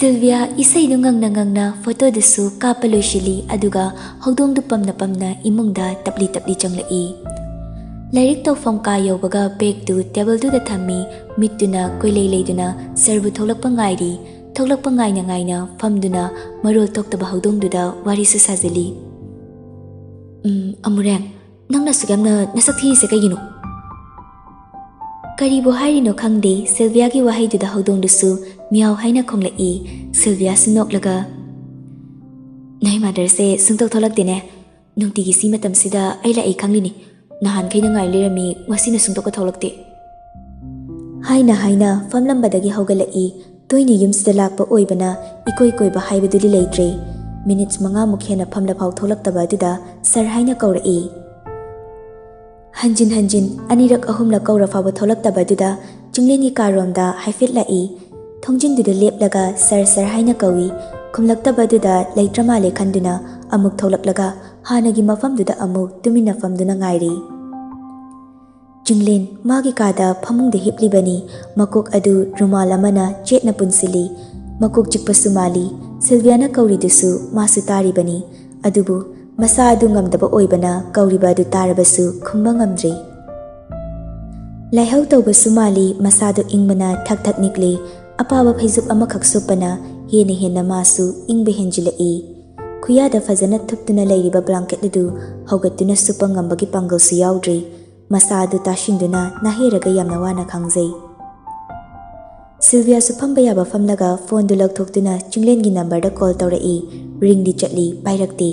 ꯁꯤꯜꯚꯤꯌꯥ ꯏꯁꯩꯗꯨ ꯉꯪꯅ ꯉꯪꯅ ꯐꯣꯇꯣꯗꯨꯁꯨ ꯀꯥꯞꯄ ꯂꯣꯏꯁꯤꯜꯂꯤ, ꯑꯗꯨꯒ ꯍꯧꯗꯣꯡꯗꯨ ꯄꯝꯅ ꯄꯝꯅ ꯏꯃꯨꯡꯗ ꯇꯞꯂꯤ ꯇꯞꯂꯤ ꯆꯪꯂꯛꯏ꯫ ꯂꯥꯏꯔꯤꯛ ꯇꯧꯐꯝ ꯀꯥ ꯌꯧꯕꯒ ꯕꯦꯒꯇꯨ ꯇꯦꯕꯜꯗꯨꯗ ꯊꯝꯃꯤ, ꯃꯤꯠꯇꯨꯅ ꯀꯣꯏꯂꯩ ꯂꯩꯗꯨꯅ ꯁꯔꯕꯨ ꯊꯣꯛꯂꯛꯄ ꯉꯥꯏꯔꯤ꯫ ꯊꯣꯛꯂꯛꯄ ꯉꯥꯏꯅ ꯉꯥꯏꯅ ꯐꯝꯗꯨꯅ ꯃꯔꯣꯜ ꯊꯣꯛꯇꯕ ꯍꯧꯗꯣꯡꯗꯨꯗ ꯋꯥꯔꯤꯁꯨ ꯁꯥꯖꯤꯜꯂꯤ꯫ "ꯎꯝ, ꯑꯃꯨꯔꯦꯡ, ꯅꯪꯅ ꯑꯁꯨꯛ ꯌꯥꯝꯅ ꯅꯁꯛ ꯊꯤꯔꯤꯁꯦ ꯀꯩꯒꯤꯅꯣ?" ꯀꯔꯤꯕꯨ ꯍꯥꯏꯔꯤꯅꯣ ꯈꯪꯗꯦ, ꯁꯤꯜꯚꯤꯌꯥꯒꯤ ꯋꯥꯍꯩꯗꯨꯗ ꯍꯧꯗꯣꯡꯗꯨꯁꯨ ꯃꯤꯌꯥꯎ ꯍꯥꯏꯅ ꯈꯣꯡꯂꯛꯏ꯫ ꯁꯤꯜꯚꯤꯌꯥꯁꯨ ꯅꯣꯛꯂꯒ, "ꯅꯣꯏ ꯃꯥꯗꯔꯁꯦ ꯁꯨꯡꯊꯣꯛ ꯊꯣꯛꯂꯛꯇꯦꯅꯦ꯫ ꯅꯨꯡꯇꯤꯒꯤ ꯁꯤ ꯃꯇꯝꯁꯤꯗ ꯑꯩ ꯂꯥꯛꯏ ꯈꯪꯂꯤꯅꯤ꯫ ꯅꯍꯥꯟꯈꯩꯅ ꯉꯥꯏ ꯂꯩꯔꯝꯃꯤ, ꯉꯁꯤꯅ ꯁꯨꯡꯊꯣꯛꯀ ꯊꯣꯛꯂꯛꯇꯦ"꯫ ꯍꯥꯏꯅ ꯍꯥꯏꯅ ꯐꯝꯂꯝꯕꯗꯒꯤ ꯍꯧꯒꯠꯂꯛꯏ꯫ ꯇꯣꯏꯅ ꯌꯨꯝꯁꯤꯗ ꯂꯥꯛꯄ ꯑꯣꯏꯕꯅ ꯏꯀꯣꯏ ꯀꯣꯏꯕ ꯍꯥꯏꯕꯗꯨꯗꯤ ꯂꯩꯇ꯭ꯔꯦ꯫ ꯃꯤꯅꯤꯠꯁ ꯃꯉꯥꯃꯨꯛ ꯍꯦꯟꯅ ꯐꯝꯂꯐꯥꯎ ꯊꯣꯛꯂꯛꯇꯕ ꯑꯗꯨꯗ ꯁꯔ ꯍꯥꯏꯅ ꯀꯧꯔꯛꯏ꯫ ꯍꯟꯖꯤꯟ ꯍꯟꯖꯤꯟ ꯑꯅꯤꯔꯛ ꯑꯍꯨꯝꯂꯛ ꯀꯧꯔ ꯐꯥꯎꯕ ꯊꯣꯛꯂꯛꯇꯕ ꯑꯗꯨꯗ ꯆꯤꯡꯂꯦꯟꯒꯤ ꯀꯥꯔꯣꯝꯗ ꯍꯥꯏꯐꯦꯠ ꯂꯥꯛꯏ꯫ ꯊꯣꯡꯖꯤꯟꯗꯨꯗ ꯂꯦꯞꯂꯒ "ꯁꯔ, ꯁꯔ" ꯍꯥꯏꯅ ꯀꯧꯏ꯫ ꯈꯨꯝꯂꯛꯇꯕ ꯑꯗꯨꯗ ꯂꯩꯇ꯭ꯔ ꯃꯥꯜꯂꯦ ꯈꯟꯗꯨꯅ ꯑꯃꯨꯛ ꯊꯣꯛꯂꯛꯂꯒ ꯍꯥꯟꯅꯒꯤ ꯃꯐꯝꯗꯨꯗ ꯑꯃꯨꯛ ꯇꯨꯃꯤꯟꯅ ꯐꯝꯗꯨꯅ ꯉꯥꯏꯔꯤ꯫ ꯆꯤꯡꯂꯦꯟ ꯃꯥꯒꯤ ꯀꯥꯗ ꯐꯃꯨꯡꯗ ꯍꯤꯞꯂꯤꯕꯅꯤ꯫ ꯃꯀꯣꯛ ꯑꯗꯨ ꯔꯨꯃꯥꯜ ꯑꯃꯅ ꯆꯦꯠꯅ ꯄꯨꯟꯁꯤꯜꯂꯤ꯫ ꯃꯀꯣꯛ ꯆꯤꯛꯄꯁꯨ ꯃꯥꯜꯂꯤ꯫ ꯁꯤꯜꯚꯤꯌꯥꯅ ꯀꯧꯔꯤꯗꯨꯁꯨ ꯃꯥꯁꯨ ꯇꯥꯔꯤꯕꯅꯤ꯫ ꯑꯗꯨꯕꯨ ꯃꯁꯥ ꯑꯗꯨ ꯉꯝꯗꯕ ꯑꯣꯏꯕꯅ ꯀꯧꯔꯤꯕ ꯑꯗꯨ ꯇꯥꯔꯕꯁꯨ ꯈꯨꯝꯕ ꯉꯝꯗ꯭ꯔꯤ꯫ ꯂꯥꯏꯍꯧ ꯇꯧꯕꯁꯨ ꯃꯥꯜꯂꯤ꯫ ꯃꯁꯥꯗꯨ ꯏꯪꯕꯅ ꯊꯛ ꯊꯛ ꯅꯤꯛꯂꯤ꯫ ꯑꯄꯥꯕ ꯐꯩꯖꯨꯞ ꯑꯃꯈꯛ ꯁꯨꯞꯄꯅ ꯍꯦꯟꯅ ꯍꯦꯟꯅ ꯃꯥꯁꯨ ꯏꯪꯕ ꯍꯦꯟꯖꯤꯜꯂꯛꯏ꯫ ꯈꯨꯌꯥꯗ ꯐꯖꯅ ꯊꯨꯞꯇꯨꯅ ꯂꯩꯔꯤꯕ ꯕ꯭ꯂꯥꯡꯀꯦꯠ ꯑꯗꯨ ꯍꯧꯒꯠꯇꯨꯅ ꯁꯨꯞꯄ ꯉꯝꯕꯒꯤ ꯄꯥꯡꯒꯜꯁꯨ ꯌꯥꯎꯗ꯭ꯔꯤ꯫ ꯃꯁꯥ ꯑꯗꯨ ꯇꯥꯁꯤꯟꯗꯨꯅ ꯅꯥꯍꯦꯔꯒ ꯌꯥꯝꯅ ꯋꯥꯅ ꯈꯥꯡꯖꯩ꯫ ꯁꯤꯜꯚꯤꯌꯥꯁꯨ ꯐꯝꯕ ꯌꯥꯕ ꯐꯝꯂꯒ ꯐꯣꯟꯗꯨ ꯂꯧꯊꯣꯛꯇꯨꯅ ꯆꯤꯡꯂꯦꯟꯒꯤ ꯅꯝꯕꯔꯗ ꯀꯣꯜ ꯇꯧꯔꯛꯏ꯫ ꯔꯤꯡꯗꯤ ꯆꯠꯂꯤ, ꯄꯥꯏꯔꯛꯇꯦ꯫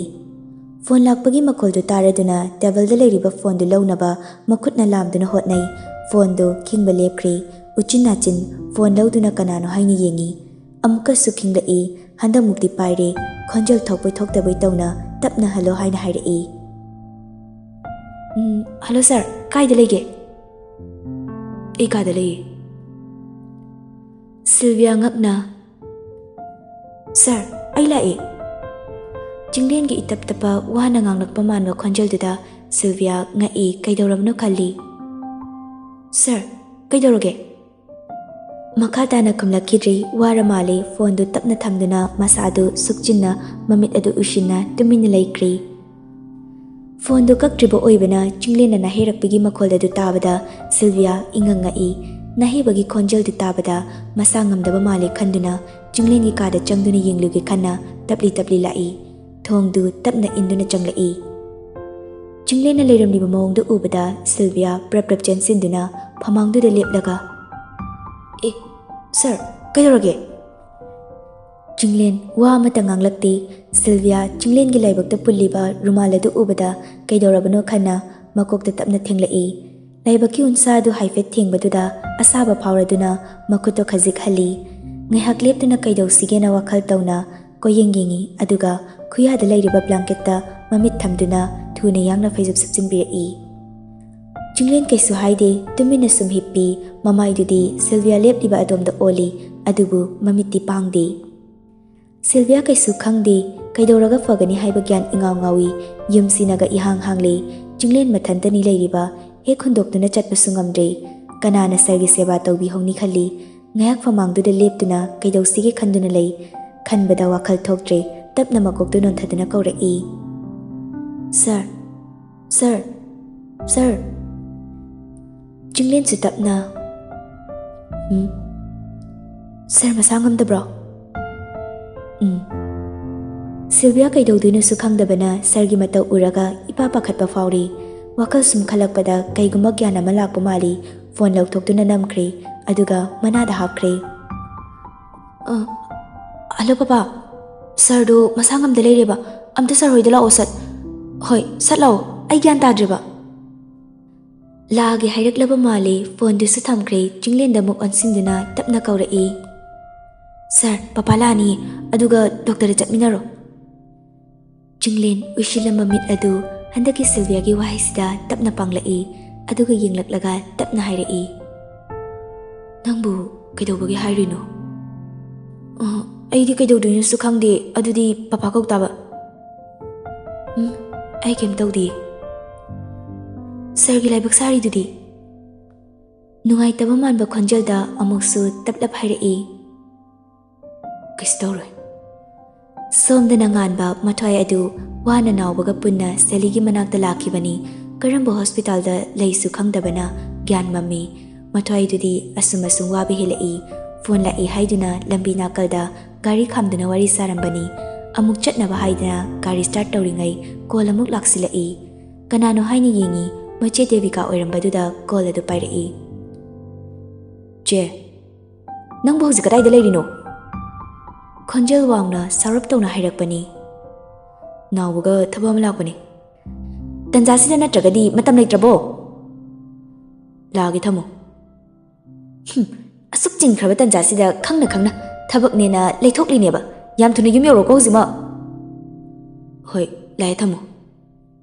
ꯐꯣꯟ ꯂꯥꯛꯄꯒꯤ ꯃꯈꯣꯜꯗꯨ ꯇꯥꯔꯗꯨꯅ ꯇꯦꯕꯜꯗ ꯂꯩꯔꯤꯕ ꯐꯣꯟꯗꯨ ꯂꯧꯅꯕ ꯃꯈꯨꯠꯅ ꯂꯥꯝꯗꯨꯅ ꯍꯣꯠꯅꯩ꯫ ꯐꯣꯟꯗꯨ ꯈꯤꯡꯕ ꯂꯦꯞꯈ꯭ꯔꯦ꯫ ꯎꯆꯤꯟ ꯅꯥꯆꯤꯟ ꯐꯣꯟ ꯂꯧꯗꯨꯅ ꯀꯅꯥꯅꯣ ꯍꯥꯏꯅ ꯌꯦꯡꯉꯤ꯫ ꯑꯃꯨꯛꯀꯁꯨ ꯈꯤꯡꯂꯛꯏ꯫ ꯍꯟꯗꯛꯃꯨꯛꯇꯤ ꯄꯥꯏꯔꯦ꯫ ꯈꯣꯟꯖꯦꯜ ꯊꯣꯛꯄꯣꯏ ꯊꯣꯛꯇꯕꯣꯏ ꯇꯧꯅ ꯇꯞꯅ "ꯍꯜꯂꯣ" ꯍꯥꯏꯅ ꯍꯥꯏꯔꯛꯏ꯫ "ꯎꯝ, ꯍꯜꯂꯣ ꯁꯥꯔ, ꯀꯥꯏꯗ ꯂꯩꯒꯦ?" "ꯑꯩ ꯀꯥꯗ ꯂꯩꯌꯦ꯫" ꯁꯤꯜꯚꯤꯌꯥ ꯉꯛꯅ, "ꯁꯥꯔ, ꯑꯩ ꯂꯥꯛꯑꯦ꯫" ꯆꯤꯡꯂꯦꯟꯒꯤ ꯏꯇꯞ ꯇꯞꯄ ꯋꯥꯅ ꯉꯥꯡꯂꯛꯄ ꯃꯥꯟꯕ ꯈꯣꯟꯖꯦꯜꯗꯨꯗ ꯁꯤꯜꯚꯤꯌꯥ ꯉꯛꯏ, ꯀꯩꯗꯧꯔꯕꯅꯣ ꯈꯜꯂꯤ꯫ "ꯁꯥꯔ, ꯀꯩꯗꯧꯔꯒꯦ?" ꯃꯈꯥ ꯇꯥꯅ ꯈꯨꯝꯂꯛꯈꯤꯗ꯭ꯔꯤ꯫ ꯋꯥꯔ ꯃꯥꯜꯂꯦ꯫ ꯐꯣꯟꯗꯨ ꯇꯞꯅ ꯊꯝꯗꯨꯅ ꯃꯁꯥꯗꯨ ꯁꯨꯛꯆꯤꯟꯅ ꯃꯃꯤꯠ ꯑꯗꯨ ꯎꯏꯁꯤꯟꯅ ꯇꯨꯃꯤꯟꯅ ꯂꯩꯈ꯭ꯔꯤ꯫ ꯐꯣꯟꯗꯨ ꯀꯛꯇ꯭ꯔꯤꯕ ꯑꯣꯏꯕꯅ ꯆꯤꯡꯂꯦꯟꯅ ꯅꯥꯍꯦꯔꯛꯄꯒꯤ ꯃꯈꯣꯜ ꯑꯗꯨ ꯇꯥꯕꯗ ꯁꯤꯜꯚꯤꯌꯥ ꯏꯉꯛ ꯉꯛꯏ꯫ ꯅꯥꯍꯦꯕꯒꯤ ꯈꯣꯟꯖꯦꯜꯗꯨ ꯇꯥꯕꯗ ꯃꯁꯥ ꯉꯝꯗꯕ ꯃꯥꯜꯂꯦ ꯈꯟꯗꯨꯅ ꯆꯤꯡꯂꯦꯟꯒꯤ ꯀꯥꯗ ꯆꯪꯗꯨꯅ ꯌꯦꯡꯂꯨꯒꯦ ꯈꯟꯅ ꯇꯞꯂꯤ ꯇꯞꯂꯤ ꯂꯥꯛꯏ꯫ ꯊꯣꯡꯗꯨ ꯇꯞꯅ ꯏꯟꯗꯨꯅ ꯆꯪꯂꯛꯏ꯫ ꯆꯤꯡꯂꯦꯟꯅ ꯂꯩꯔꯝꯂꯤꯕ ꯃꯑꯣꯡꯗꯨ ꯎꯕꯗ ꯁꯤꯜꯚꯤꯌꯥ ꯄ꯭ꯔꯞ ꯄ꯭ꯔꯞ ꯆꯦꯟꯁꯤꯟꯗꯨꯅ ꯐꯃꯥꯡꯗꯨꯗ ꯂꯦꯞꯂꯒ, "ꯑꯦ, ꯁꯥꯔ, ꯀꯩꯗꯧꯔꯒꯦ?" ꯆꯤꯡꯂꯦꯟ ꯋꯥ ꯑꯃꯠꯇ ꯉꯥꯡꯂꯛꯇꯦ꯫ ꯁꯤꯜꯚꯤꯌꯥ ꯆꯤꯡꯂꯦꯟꯒꯤ ꯂꯥꯏꯕꯛꯇ ꯄꯨꯜꯂꯤꯕ ꯔꯨꯃꯥꯜ ꯑꯗꯨ ꯎꯕꯗ ꯀꯩꯗꯧꯔꯕꯅꯣ ꯈꯟꯅ ꯃꯀꯣꯛꯇ ꯇꯞꯅ ꯊꯦꯡꯂꯛꯏ꯫ ꯂꯥꯏꯕꯛꯀꯤ ꯎꯟꯁꯥ ꯑꯗꯨ ꯍꯥꯏꯐꯦꯠ ꯊꯦꯡꯕꯗꯨꯗ ꯑꯁꯥꯕ ꯐꯥꯎꯔꯗꯨꯅ ꯃꯈꯨꯠꯇꯣ ꯈꯖꯤꯛ ꯍꯜꯂꯤ꯫ ꯉꯥꯏꯍꯥꯛ ꯂꯦꯞꯇꯨꯅ ꯀꯩꯗꯧꯁꯤꯒꯦꯅ ꯋꯥꯈꯜ ꯇꯧꯅ ꯀꯣꯏꯌꯦꯡ ꯌꯦꯡꯉꯤ, ꯑꯗꯨꯒ ꯈꯨꯌꯥꯗ ꯂꯩꯔꯤꯕ ꯕ꯭ꯂꯥꯡꯀꯦꯠꯇ ꯃꯃꯤꯠ ꯊꯝꯗꯨꯅ ꯊꯨꯅ ꯌꯥꯡꯅ ꯐꯩꯖꯨꯞ ꯁꯨꯞꯆꯤꯟꯕꯤꯔꯛꯏ꯫ ꯆꯤꯡꯂꯦꯟ ꯀꯩꯁꯨ ꯍꯥꯏꯗꯦ, ꯇꯨꯃꯤꯟꯅ ꯁꯨꯝ ꯍꯤꯞꯄꯤ꯫ ꯃꯃꯥꯏꯗꯨꯗꯤ ꯁꯤꯜꯚꯤꯌꯥ ꯂꯦꯞꯂꯤꯕ ꯑꯗꯣꯝꯗ ꯑꯣꯜꯂꯤ, ꯑꯗꯨꯕꯨ ꯃꯃꯤꯠꯇꯤ ꯄꯥꯡꯗꯦ꯫ ꯁꯤꯜꯚꯤꯌꯥ ꯀꯩꯁꯨ ꯈꯪꯗꯦ꯫ ꯀꯩꯗꯧꯔꯒ ꯐꯒꯅꯤ ꯍꯥꯏꯕ ꯒ꯭ꯌꯥꯟ ꯏꯉꯥꯎ ꯉꯥꯎꯏ꯫ ꯌꯨꯝꯁꯤꯅꯒ ꯏꯍꯥꯡ ꯍꯥꯡꯂꯦ꯫ ꯆꯤꯡꯂꯦꯟ ꯃꯊꯟꯇꯅꯤ ꯂꯩꯔꯤꯕ꯫ ꯍꯦꯛ ꯍꯨꯟꯗꯣꯛꯇꯨꯅ ꯆꯠꯄꯁꯨ ꯉꯝꯗ꯭ꯔꯦ꯫ ꯀꯅꯥꯅ ꯁꯥꯔꯒꯤ ꯁꯦꯕꯥ ꯇꯧꯕꯤꯍꯧꯅꯤ ꯈꯜꯂꯤ꯫ ꯉꯥꯏꯍꯥꯛ ꯐꯃꯥꯡꯗꯨꯗ ꯂꯦꯞꯇꯨꯅ ꯀꯩꯗꯧꯁꯤꯒꯦ ꯈꯟꯗꯨꯅ ꯂꯩ꯫ ꯈꯟꯕꯗ ꯋꯥꯈꯜ ꯊꯣꯛꯇ꯭ꯔꯦ꯫ ꯇꯞꯅ ꯃꯀꯣꯛꯇꯨ ꯅꯣꯟꯊꯗꯨꯅ ꯀꯧꯔꯛꯏ, "ꯁꯥꯔ, ꯁꯥꯔ, ꯁꯥꯔ!" ꯆꯤꯡꯂꯦꯟꯁꯨ ꯇꯞꯅ, "ꯎꯝ? ꯁꯥꯔ ꯃꯁꯥ ꯉꯝꯗꯕ꯭ꯔꯣ?" "ꯎꯝ꯫" ꯁꯤꯜꯚꯤꯌꯥ ꯀꯩꯗꯧꯗꯣꯏꯅꯣꯁꯨ ꯈꯪꯗꯕꯅ ꯁꯥꯔꯒꯤ ꯃꯇꯧ ꯎꯔꯒ ꯏꯄꯥ ꯄꯥꯈꯠꯄ ꯐꯥꯎꯔꯤ꯫ ꯋꯥꯈꯜ ꯁꯨꯝ ꯈꯜꯂꯛꯄꯗ ꯀꯩꯒꯨꯝꯕ ꯒ꯭ꯌꯥꯟ ꯑꯃ ꯂꯥꯛꯄ ꯃꯥꯜꯂꯤ꯫ ꯐꯣꯟ ꯂꯧꯊꯣꯛꯇꯨꯅ ꯅꯝꯈ꯭ꯔꯦ, ꯑꯗꯨꯒ ꯃꯅꯥꯗ ꯍꯥꯞꯈ꯭ꯔꯦ꯫ "ꯑ, ꯍꯜꯂꯣ ꯄꯄꯥ, ꯁꯥꯔꯗꯣ ꯃꯁꯥ ꯉꯝꯗ ꯂꯩꯔꯦꯕ꯫ ꯑꯝꯇ ꯁꯥꯔ ꯍꯣꯏꯗ ꯂꯥꯛꯑꯣ ꯁꯠ꯫ ꯍꯣꯏ, ꯁꯠ ꯂꯥꯛꯑꯣ, ꯑꯩ ꯒ꯭ꯌꯥꯟ ꯇꯥꯗ꯭ꯔꯦꯕ꯫" ꯂꯥꯛꯑꯒꯦ ꯍꯥꯏꯔꯛꯂꯕ ꯃꯥꯜꯂꯦ꯫ ꯐꯣꯟꯗꯨꯁꯨ ꯊꯝꯈ꯭ꯔꯦ꯫ ꯆꯤꯡꯂꯦꯟꯗ ꯑꯃꯨꯛ ꯑꯣꯟꯁꯤꯟꯗꯨꯅ ꯇꯞꯅ ꯀꯧꯔꯛꯏ, "ꯁꯥꯔ, ꯄꯄꯥ ꯂꯥꯛꯑꯅꯤ, ꯑꯗꯨꯒ ꯗꯣꯛꯇꯔꯗ ꯆꯠꯃꯤꯟꯅꯔꯣ꯫" ꯆꯤꯡꯂꯦꯟ ꯎꯏꯁꯤꯜꯂꯝꯕ ꯃꯤꯠ ꯑꯗꯨ ꯍꯟꯗꯛꯀꯤ ꯁꯤꯜꯚꯤꯌꯥꯒꯤ ꯋꯥꯍꯩꯁꯤꯗ ꯇꯞꯅ ꯄꯥꯡꯂꯛꯏ, ꯑꯗꯨꯒ ꯌꯦꯡꯂꯛꯂꯒ ꯇꯞꯅ ꯍꯥꯏꯔꯛꯏ, "ꯅꯪꯕꯨ ꯀꯩꯗꯧꯕꯒꯤ ꯍꯥꯏꯔꯨꯏꯅꯣ?" "ꯑ, ꯑꯩꯗꯤ ꯀꯩꯗꯧꯗꯣꯏꯅꯣꯁꯨ ꯈꯪꯗꯦ꯫ ꯑꯗꯨꯗꯤ ꯄꯄꯥ ꯀꯧ ꯇꯥꯕ꯫" "ꯎꯝ, ꯑꯩ ꯀꯩꯝ ꯇꯧꯗꯦ꯫" "ꯁꯥꯔꯒꯤ ꯂꯥꯏꯕꯛ ꯁꯥꯔꯤꯗꯨꯗꯤ?" ꯅꯨꯡꯉꯥꯏꯇꯕ ꯃꯥꯟꯕ ꯈꯣꯟꯖꯦꯜꯗ ꯑꯃꯨꯛꯁꯨ ꯇꯞꯂꯞ ꯍꯥꯏꯔꯛꯏ, "ꯀꯩꯁꯨ ꯇꯧꯔꯣꯏ꯫" ꯁꯣꯝꯗꯅ ꯉꯥꯟꯕ ꯃꯊ꯭ꯋꯥꯏ ꯑꯗꯨ ꯋꯥꯅ ꯅꯥꯎꯕꯒ ꯄꯨꯟꯅ ꯁꯦꯂꯤꯒꯤ ꯃꯅꯥꯛꯇ ꯂꯥꯛꯈꯤꯕꯅꯤ꯫ ꯀꯔꯝꯕ ꯍꯣꯁꯄꯤꯇꯥꯜꯗ ꯂꯩꯁꯨ ꯈꯪꯗꯕꯅ ꯒ꯭ꯌꯥꯟ ꯃꯝꯃꯤ꯫ ꯃꯊ꯭ꯋꯥꯏꯗꯨꯗꯤ ꯑꯁꯨꯝ ꯑꯁꯨꯝ ꯋꯥꯕ ꯍꯦꯜꯂꯛꯏ꯫ ꯐꯣꯟ ꯂꯥꯛꯏ ꯍꯥꯏꯗꯨꯅ ꯂꯝꯕꯤ ꯅꯥꯀꯜꯗ ꯒꯥꯔꯤ ꯈꯥꯝꯗꯨꯅ ꯋꯥꯔꯤ ꯁꯥꯔꯝꯕꯅꯤ꯫ ꯑꯃꯨꯛ ꯆꯠꯅꯕ ꯍꯥꯏꯗꯅ ꯒꯥꯔꯤ ꯁ꯭ꯇꯥꯔꯠ ꯇꯧꯔꯤꯉꯩ ꯀꯣꯜ ꯑꯃꯨꯛ ꯂꯥꯛꯁꯤꯜꯂꯛꯏ꯫ ꯀꯅꯥꯅꯣ ꯍꯥꯏꯅ ꯌꯦꯡꯉꯤ, ꯃꯆꯦ ꯗꯦꯕꯤꯀꯥ ꯑꯣꯏꯔꯝꯕꯗꯨꯗ ꯀꯣꯜ ꯑꯗꯨ ꯄꯥꯏꯔꯛꯏ꯫ "ꯆꯦ, ꯅꯪꯕꯨ ꯍꯧꯖꯤꯛ ꯀꯗꯥꯏꯗ ꯂꯩꯔꯤꯅꯣ?" ꯈꯣꯟꯖꯦꯜ ꯋꯥꯡꯅ ꯁꯥꯎꯔꯞ ꯇꯧꯅ ꯍꯥꯏꯔꯛꯄꯅꯤ꯫ "ꯅꯥꯎꯕꯒ ꯊꯕꯛ ꯑꯃ ꯂꯥꯛꯄꯅꯤ꯫ ꯇꯟꯖꯥꯁꯤꯗ ꯅꯠꯇ꯭ꯔꯒꯗꯤ ꯃꯇꯝ ꯂꯩꯇ꯭ꯔꯕꯣ?" "ꯂꯥꯛꯑꯒꯦ, ꯊꯝꯃꯣ꯫" "ꯍꯨꯝ, ꯑꯁꯨꯛ ꯆꯤꯟꯈ꯭ꯔꯕ ꯇꯟꯖꯥꯁꯤꯗ ꯈꯪꯅ ꯈꯪꯅ ꯊꯕꯛꯅꯦꯅ ꯂꯩꯊꯣꯛꯂꯤꯅꯦꯕ꯫ ꯌꯥꯝ ꯊꯨꯅ ꯌꯨꯝ ꯌꯧꯔꯣꯀꯣ ꯍꯧꯖꯤꯛꯃꯛ꯫" "ꯍꯣꯏ, ꯂꯥꯛꯑꯦ, ꯊꯝꯃꯣ꯫"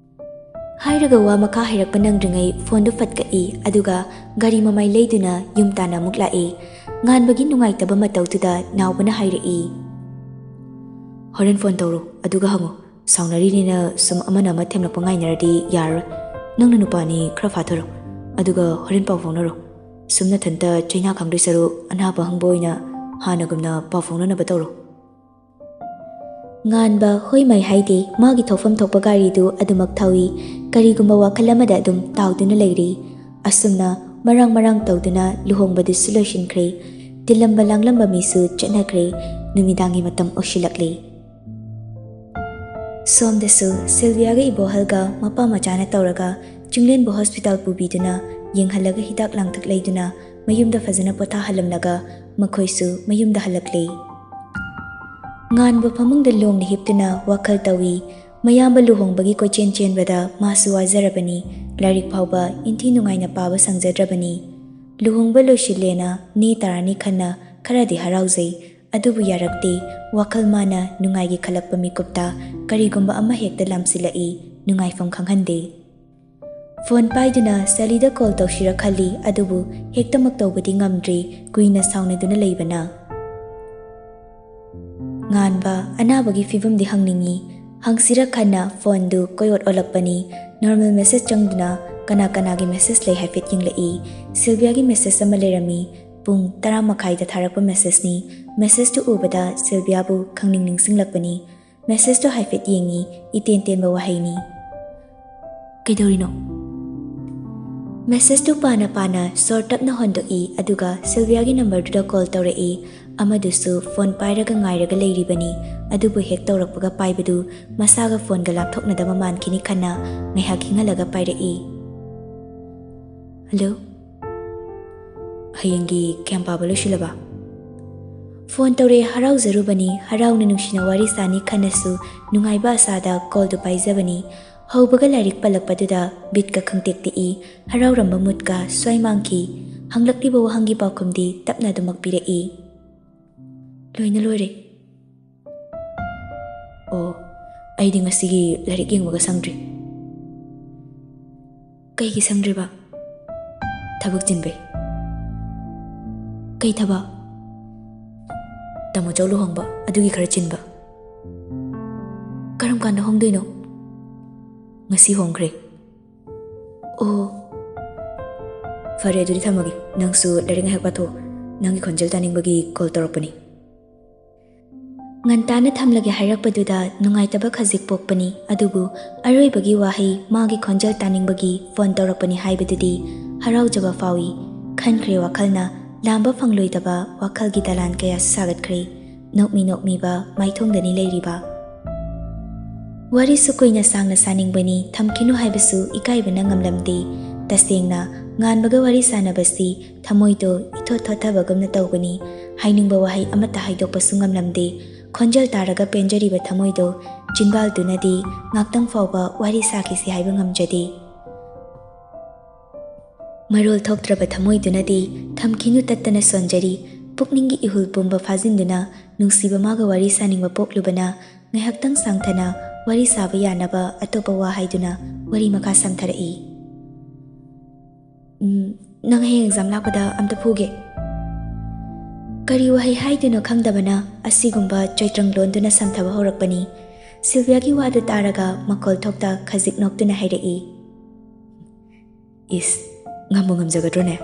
ꯍꯥꯏꯔꯒ ꯋꯥ ꯃꯈꯥ ꯍꯥꯏꯔꯛꯄ ꯅꯪꯗ꯭ꯔꯤꯉꯩ ꯐꯣꯟꯗꯨ ꯐꯠ ꯀꯛꯏ, ꯑꯗꯨꯒ ꯒꯥꯔꯤ ꯃꯃꯥꯏ ꯂꯩꯗꯨꯅ ꯌꯨꯝ ꯇꯥꯟꯅ ꯑꯃꯨꯛ ꯂꯥꯛꯏ꯫ ꯉꯥꯟꯕꯒꯤ ꯅꯨꯡꯉꯥꯏꯇꯕ ꯃꯇꯧꯗꯨꯗ ꯅꯥꯎꯕꯅ ꯍꯥꯏꯔꯛꯏ, "ꯍꯣꯔꯦꯟ ꯐꯣꯟ ꯇꯧꯔꯣ, ꯑꯗꯨꯒ ꯍꯪꯉꯣ꯫ ꯁꯥꯎꯅꯔꯤꯅꯦꯅ ꯁꯨꯝ ꯑꯃꯅ ꯑꯃ ꯊꯦꯝꯂꯛꯄ ꯉꯥꯏꯅꯔꯗꯤ ꯌꯥꯔꯔꯣꯏ꯫ ꯅꯪꯅ ꯅꯨꯄꯥꯅꯤ, ꯈꯔ ꯐꯥꯊꯔꯣ, ꯑꯗꯨꯒ ꯍꯣꯔꯦꯟ ꯄꯥꯎ ꯐꯥꯎꯅꯔꯣ꯫ ꯁꯨꯝ ꯅꯊꯟꯇ ꯆꯩꯅꯥ ꯈꯪꯗꯣꯏ ꯁꯔꯨꯛ ꯑꯅꯥꯕ ꯍꯪꯕ ꯑꯣꯏꯅ ꯍꯥꯟꯅꯒꯨꯝꯅ ꯄꯥꯎ ꯐꯥꯎꯅꯅꯕ ꯇꯧꯔꯣ꯫" ꯉꯥꯟꯕ ꯍꯣꯏ ꯃꯥꯏ ꯍꯥꯏꯗꯦ, ꯃꯥꯒꯤ ꯊꯣꯛꯐꯝ ꯊꯣꯛꯄ ꯒꯥꯔꯤꯗꯨ ꯑꯗꯨꯃꯛ ꯊꯧꯏ꯫ ꯀꯔꯤꯒꯨꯝꯕ ꯋꯥꯈꯜ ꯑꯃꯗ ꯑꯗꯨꯝ ꯇꯥꯎꯗꯨꯅ ꯂꯩꯔꯤ꯫ ꯑꯁꯨꯝꯅ ꯃꯔꯥꯡ ꯃꯔꯥꯡ ꯇꯧꯗꯨꯅ ꯂꯨꯍꯣꯡꯕꯗꯨꯁꯨ ꯂꯣꯏꯁꯤꯟꯈ꯭ꯔꯦ꯫ ꯇꯤꯜꯂꯝꯕ ꯂꯥꯡꯂꯝꯕ ꯃꯤꯁꯨ ꯆꯠꯅꯈ꯭ꯔꯦ꯫ ꯅꯨꯃꯤꯗꯥꯡꯒꯤ ꯃꯇꯝ ꯑꯣꯏꯁꯤꯜꯂꯛꯂꯦ꯫ ꯁꯣꯝꯗꯁꯨ ꯁꯤꯜꯚꯤꯌꯥꯒ ꯏꯕꯣꯍꯜꯒ ꯃꯄꯥ ꯃꯆꯥꯅ ꯇꯧꯔꯒ ꯆꯤꯡꯂꯦꯟꯕꯨ ꯍꯣꯁꯄꯤꯇꯥꯜ ꯄꯨꯕꯤꯗꯨꯅ ꯌꯦꯡꯍꯜꯂꯒ ꯍꯤꯗꯥꯛ ꯂꯥꯡꯊꯛ ꯂꯩꯗꯨꯅ ꯃꯌꯨꯝꯗ ꯐꯖꯅ ꯄꯣꯊꯥꯍꯜꯂꯝꯂꯒ ꯃꯈꯣꯏꯁꯨ ꯃꯌꯨꯝꯗ ꯍꯜꯂꯛꯂꯦ꯫ ꯉꯥꯟꯕ ꯐꯃꯨꯡꯗ ꯂꯣꯡꯅ ꯍꯤꯞꯇꯨꯅ ꯋꯥꯈꯜ ꯇꯧꯏ꯫ ꯃꯌꯥꯝꯕ ꯂꯨꯍꯣꯡꯕꯒꯤ ꯀꯣꯏꯆꯦꯟ ꯆꯦꯟꯕꯗ ꯃꯥꯁꯨ ꯋꯥꯖꯔꯕꯅꯤ꯫ ꯂꯥꯏꯔꯤꯛ ꯐꯥꯎꯕ ꯏꯟꯊꯤ ꯅꯨꯡꯉꯥꯏꯅ ꯄꯥꯕ ꯁꯪꯖꯗ꯭ꯔꯕꯅꯤ꯫ ꯂꯨꯍꯣꯡꯕ ꯂꯣꯏꯁꯤꯜꯂꯦꯅ ꯅꯦ ꯇꯥꯔꯥꯅꯤ ꯈꯟꯅ ꯈꯔꯗꯤ ꯍꯔꯥꯎꯖꯩ꯫ ꯑꯗꯨꯕꯨ ꯌꯥꯔꯛꯇꯦ꯫ ꯋꯥꯈꯜ ꯃꯥꯅ ꯅꯨꯡꯉꯥꯏꯒꯦ ꯈꯜꯂꯛꯄ ꯃꯤꯀꯨꯞꯇ ꯀꯔꯤꯒꯨꯝꯕ ꯑꯃ ꯍꯦꯛꯇ ꯂꯥꯝꯁꯤꯜꯂꯛꯏ꯫ ꯅꯨꯡꯉꯥꯏꯐꯝ ꯈꯪꯍꯟꯗꯦ꯫ ꯐꯣꯟ ꯄꯥꯏꯗꯨꯅ ꯁꯂꯤꯗ ꯀꯣꯜ ꯇꯧꯁꯤꯔ ꯈꯜꯂꯤ, ꯑꯗꯨꯕꯨ ꯍꯦꯛꯇꯃꯛ ꯇꯧꯕꯗꯤ ꯉꯝꯗ꯭ꯔꯤ, ꯀꯨꯏꯅ ꯁꯥꯎꯅꯗꯨꯅ ꯂꯩꯕꯅ꯫ ꯉꯥꯟꯕ ꯑꯅꯥꯕꯒꯤ ꯐꯤꯕꯝꯗꯤ ꯍꯪꯅꯤꯡꯏ꯫ ꯍꯪꯁꯤꯔ ꯈꯟꯅ ꯐꯣꯟꯗꯨ ꯀꯣꯏꯑꯣꯠ ꯑꯣꯠꯂꯛꯄꯅꯤ꯫ ꯅꯣꯔꯃꯦꯜ ꯃꯦꯁꯦꯖ ꯆꯪꯗꯨꯅ ꯀꯅꯥ ꯀꯅꯥꯒꯤ ꯃꯦꯁꯦꯖ ꯂꯩ ꯍꯥꯏꯐꯦꯠ ꯌꯦꯡꯂꯛꯏ꯫ ꯁꯤꯜꯚꯤꯌꯥꯒꯤ ꯃꯦꯁꯦꯖ ꯑꯃ ꯂꯩꯔꯝꯃꯤ꯫ ꯄꯨꯡ ꯇꯔꯥ ꯃꯈꯥꯏꯗ ꯊꯥꯔꯛꯄ ꯃꯦꯁꯦꯖꯅꯤ꯫ ꯃꯦꯁꯦꯖꯇꯨ ꯎꯕꯗ ꯁꯤꯜꯚꯤꯌꯥꯕꯨ ꯈꯪꯅꯤꯡ ꯅꯤꯡꯁꯤꯡꯂꯛꯄꯅꯤ꯫ ꯃꯦꯁꯦꯖꯇꯣ ꯍꯥꯏꯐꯦꯠ ꯌꯦꯡꯉꯤ꯫ ꯏꯇꯦꯟ ꯇꯦꯟꯕ ꯋꯥꯍꯩꯅꯤ꯫ "ꯀꯩꯗꯧꯔꯤꯅꯣ?" ꯃꯦꯁꯦꯖꯇꯨ ꯄꯥꯅ ꯄꯥꯅ ꯁꯣꯔ ꯇꯞꯅ ꯍꯣꯟꯗꯣꯛꯏ, ꯑꯗꯨꯒ ꯁꯤꯜꯚꯤꯌꯥꯒꯤ ꯅꯝꯕꯔꯗꯨꯗ ꯀꯣꯜ ꯇꯧꯔꯛꯏ꯫ ꯑꯃꯗꯨꯁꯨ ꯐꯣꯟ ꯄꯥꯏꯔꯒ ꯉꯥꯏꯔꯒ ꯂꯩꯔꯤꯕꯅꯤ, ꯑꯗꯨꯕꯨ ꯍꯦꯛ ꯇꯧꯔꯛꯄꯒ ꯄꯥꯏꯕꯗꯨ ꯃꯁꯥꯒ ꯐꯣꯟꯒ ꯂꯥꯞꯊꯣꯛꯅꯗꯕ ꯃꯥꯟꯈꯤꯅꯤ ꯈꯟꯅ ꯉꯥꯏꯍꯥꯛ ꯈꯤꯡꯍꯜꯂꯒ ꯄꯥꯏꯔꯛꯏ꯫ "ꯍꯜꯂꯣ, ꯍꯌꯦꯡꯒꯤ ꯀꯌꯥꯝ ꯄꯥꯕ ꯂꯣꯏꯁꯤꯜꯂꯕ?" ꯐꯣꯟ ꯇꯧꯔꯦ ꯍꯔꯥꯎꯖꯔꯨꯕꯅꯤ, ꯍꯔꯥꯎꯅ ꯅꯨꯡꯁꯤꯅ ꯋꯥꯔꯤ ꯁꯥꯅꯤ ꯈꯟꯅꯁꯨ ꯅꯨꯡꯉꯥꯏꯕ ꯑꯁꯥꯗ ꯀꯣꯜꯗꯨ ꯄꯥꯏꯖꯕꯅꯤ꯫ ꯍꯧꯕꯒ ꯂꯥꯏꯔꯤꯛ ꯄꯜꯂꯛꯄꯗꯨꯗ ꯕꯤꯠꯀ ꯈꯪꯇꯦꯛ ꯇꯦꯛꯏ꯫ ꯍꯔꯥꯎꯔꯝꯕ ꯃꯨꯠꯀ ꯁ꯭ꯋꯥꯏ ꯃꯥꯡꯈꯤ꯫ ꯍꯪꯂꯛꯂꯤꯕ ꯋꯥꯍꯪꯒꯤ ꯄꯥꯎꯈꯨꯝꯗꯤ ꯇꯞꯅ ꯑꯗꯨꯃꯛ ꯄꯤꯔꯛꯏ꯫ "ꯂꯣꯏꯅ ꯂꯣꯏꯔꯦ꯫" "ꯑꯣ, ꯑꯩꯗꯤ ꯉꯁꯤꯒꯤ ꯂꯥꯏꯔꯤꯛ ꯌꯦꯡꯕꯒ ꯁꯪꯗ꯭ꯔꯤ꯫" "ꯀꯩꯒꯤ ꯁꯪꯗ꯭ꯔꯤꯕ?" "ꯊꯕꯛ ꯆꯤꯟꯕꯩ꯫" "ꯀꯩ ꯊꯕꯛ?" "ꯇꯥꯃꯣ ꯆꯧ ꯂꯨꯍꯣꯡꯕ, ꯑꯗꯨꯒꯤ ꯈꯔ ꯆꯤꯟꯕ꯫" "ꯀꯔꯝ ꯀꯥꯟꯗ ꯍꯣꯡꯗꯣꯏꯅꯣ?" "ꯉꯁꯤ ꯍꯣꯡꯈ꯭ꯔꯦ꯫" "ꯑꯣ, ꯐꯔꯦ, ꯑꯗꯨꯗꯤ ꯊꯝꯃꯒꯦ꯫ ꯅꯪꯁꯨ ꯂꯥꯏꯔꯤꯛ ꯉꯥꯏꯍꯥꯛ ꯄꯥꯊꯣꯛꯑꯣ꯫ ꯅꯪꯒꯤ ꯈꯣꯟꯖꯦꯜ ꯇꯥꯅꯤꯡꯕꯒꯤ ꯀꯣꯜ ꯇꯧꯔꯛꯄꯅꯤ꯫" ꯉꯟꯇꯥꯅ ꯊꯝꯂꯒꯦ ꯍꯥꯏꯔꯛꯄꯗꯨꯗ ꯅꯨꯡꯉꯥꯏꯇꯕ ꯈꯖꯤꯛ ꯄꯣꯛꯄꯅꯤ, ꯑꯗꯨꯕꯨ ꯑꯔꯣꯏꯕꯒꯤ ꯋꯥꯍꯩ "ꯃꯥꯒꯤ ꯈꯣꯟꯖꯦꯜ ꯇꯥꯅꯤꯡꯕꯒꯤ ꯐꯣꯟ ꯇꯧꯔꯛꯄꯅꯤ" ꯍꯥꯏꯕꯗꯨꯗꯤ ꯍꯔꯥꯎꯖꯕ ꯐꯥꯎꯏ꯫ ꯈꯟꯈ꯭ꯔꯦ ꯋꯥꯈꯜꯅ, ꯂꯥꯝꯕ ꯐꯪꯂꯣꯏꯗꯕ ꯋꯥꯈꯜꯒꯤ ꯗꯂꯥꯟ ꯀꯌꯥꯁꯨ ꯁꯥꯒꯠꯈ꯭ꯔꯦ꯫ ꯅꯣꯛꯃꯤ ꯅꯣꯛꯃꯤꯕ ꯃꯥꯏꯊꯣꯡꯗꯅꯤ ꯂꯩꯔꯤꯕ꯫ ꯋꯥꯔꯤꯁꯨ ꯀꯨꯏꯅ ꯁꯥꯡꯅ ꯁꯥꯅꯤꯡꯕꯅꯤ, ꯊꯝꯈꯤꯅꯨ ꯍꯥꯏꯕꯁꯨ ꯏꯀꯥꯏꯕꯅ ꯉꯝꯂꯝꯗꯦ꯫ ꯇꯁꯦꯡꯅ, ꯉꯥꯟꯕꯒ ꯋꯥꯔꯤ ꯁꯥꯟꯅꯕꯁꯤ ꯊꯃꯣꯏꯗꯣ ꯏꯊꯣꯠ ꯊꯣꯠꯊꯕꯒꯨꯝꯅ ꯇꯧꯕꯅꯤ꯫ ꯍꯥꯏꯅꯤꯡꯕ ꯋꯥꯍꯩ ꯑꯃꯠꯇ ꯍꯥꯏꯗꯣꯛꯄꯁꯨ ꯉꯝꯂꯝꯗꯦ꯫ ꯈꯣꯟꯖꯦꯜ ꯇꯥꯔꯒ ꯄꯦꯟꯖꯔꯤꯕ ꯊꯃꯣꯏꯗꯣ ꯆꯤꯟꯕꯥꯜꯗꯨꯅꯗꯤ ꯉꯥꯛꯇꯪ ꯐꯥꯎꯕ ꯋꯥꯔꯤ ꯁꯥꯈꯤꯁꯤ ꯍꯥꯏꯕ ꯉꯝꯖꯗꯦ꯫ ꯃꯔꯣꯜ ꯊꯣꯛꯇ꯭ꯔꯕ ꯊꯃꯣꯏꯗꯨꯅꯗꯤ ꯊꯝꯈꯤꯅꯨ ꯇꯠꯇꯅ ꯁꯣꯟꯖꯔꯤ꯫ ꯄꯨꯛꯅꯤꯡꯒꯤ ꯏꯍꯨꯜ ꯄꯨꯝꯕ ꯐꯥꯖꯤꯟꯗꯨꯅ ꯅꯨꯡꯁꯤꯕ ꯃꯥꯒ ꯋꯥꯔꯤ ꯁꯥꯅꯤꯡꯕ ꯄꯣꯛꯂꯨꯕꯅ ꯉꯥꯏꯍꯥꯛꯇꯪ ꯁꯥꯡꯊꯅ ꯋꯥꯔꯤ ꯁꯥꯕ ꯌꯥꯅꯕ ꯑꯇꯣꯞꯄ ꯋꯥ ꯍꯥꯏꯗꯨꯅ ꯋꯥꯔꯤ ꯃꯈꯥ ꯁꯝꯊꯔꯛꯏ꯫ "ꯎꯝ, ꯅꯪ ꯍꯌꯦꯡ ꯑꯦꯛꯖꯥꯝ ꯂꯥꯛꯄꯗ ꯑꯝꯇ ꯐꯨꯒꯦ꯫" ꯀꯔꯤ ꯋꯥꯍꯩ ꯍꯥꯏꯗꯣꯏꯅꯣ ꯈꯪꯗꯕꯅ ꯑꯁꯤꯒꯨꯝꯕ ꯆꯩꯇ꯭ꯔꯪ ꯂꯣꯟꯗꯨꯅ ꯁꯝꯊꯕ ꯍꯧꯔꯛꯄꯅꯤ꯫ ꯁꯤꯜꯚꯤꯌꯥꯒꯤ ꯋꯥꯗꯨ ꯇꯥꯔꯒ ꯃꯈꯣꯜ ꯊꯣꯛꯇ ꯈꯖꯤꯛ ꯅꯣꯛꯇꯨꯅ ꯍꯥꯏꯔꯛꯏ꯫ "ꯏꯁ, ꯉꯝꯕꯨ ꯉꯝꯖꯒꯗ꯭ꯔꯣꯅꯦ?"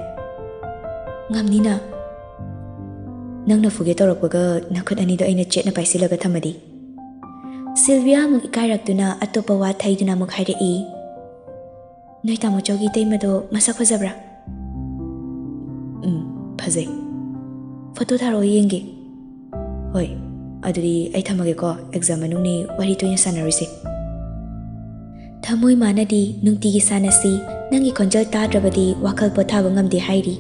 "ꯉꯝꯅꯤꯅ꯫ ꯅꯪꯅ ꯐꯨꯒꯦ ꯇꯧꯔꯛꯄꯒ ꯅꯈꯨꯠ ꯑꯅꯤꯗꯣ ꯑꯩꯅ ꯆꯦꯠꯅ ꯄꯥꯏꯁꯤꯜꯂꯒ ꯊꯝꯃꯗꯤ?" ꯁꯤꯜꯚꯤꯌꯥ ꯑꯃꯨꯛ ꯏꯀꯥꯏꯔꯛꯇꯨꯅ ꯑꯇꯣꯞꯄ ꯋꯥ ꯊꯩꯗꯨꯅ ꯑꯃꯨꯛ ꯍꯥꯏꯔꯛꯏ꯫ ꯅꯣꯏ ꯇꯥꯃꯣꯆꯧꯒꯤ ꯏꯇꯩꯃꯗꯣ ꯃꯁꯛ ꯐꯖꯕ꯭ꯔꯥ? ꯎꯝ, ꯐꯖꯩ꯫ ꯐꯣꯇꯣ ꯊꯥꯔꯛꯑꯣ ꯌꯦꯡꯒꯦ꯫ ꯍꯣꯏ, ꯑꯗꯨꯗꯤ ꯑꯩ ꯊꯝꯃꯒꯦꯀꯣ, ꯑꯦꯛꯖꯥꯝ ꯃꯅꯨꯡꯅꯤ, ꯋꯥꯔꯤ ꯇꯣꯏꯅ ꯁꯥꯟꯅꯔꯣꯏꯁꯦ꯫ ꯊꯃꯣꯏ ꯃꯥꯅꯗꯤ ꯅꯨꯡꯇꯤꯒꯤ ꯁꯥꯟꯅꯁꯤ, ꯅꯪꯒꯤ ꯈꯣꯟꯖꯦꯜ ꯇꯥꯗ꯭ꯔꯕꯗꯤ ꯋꯥꯈꯜ ꯄꯣꯊꯥꯕ ꯉꯝꯗꯦ ꯍꯥꯏꯔꯤ,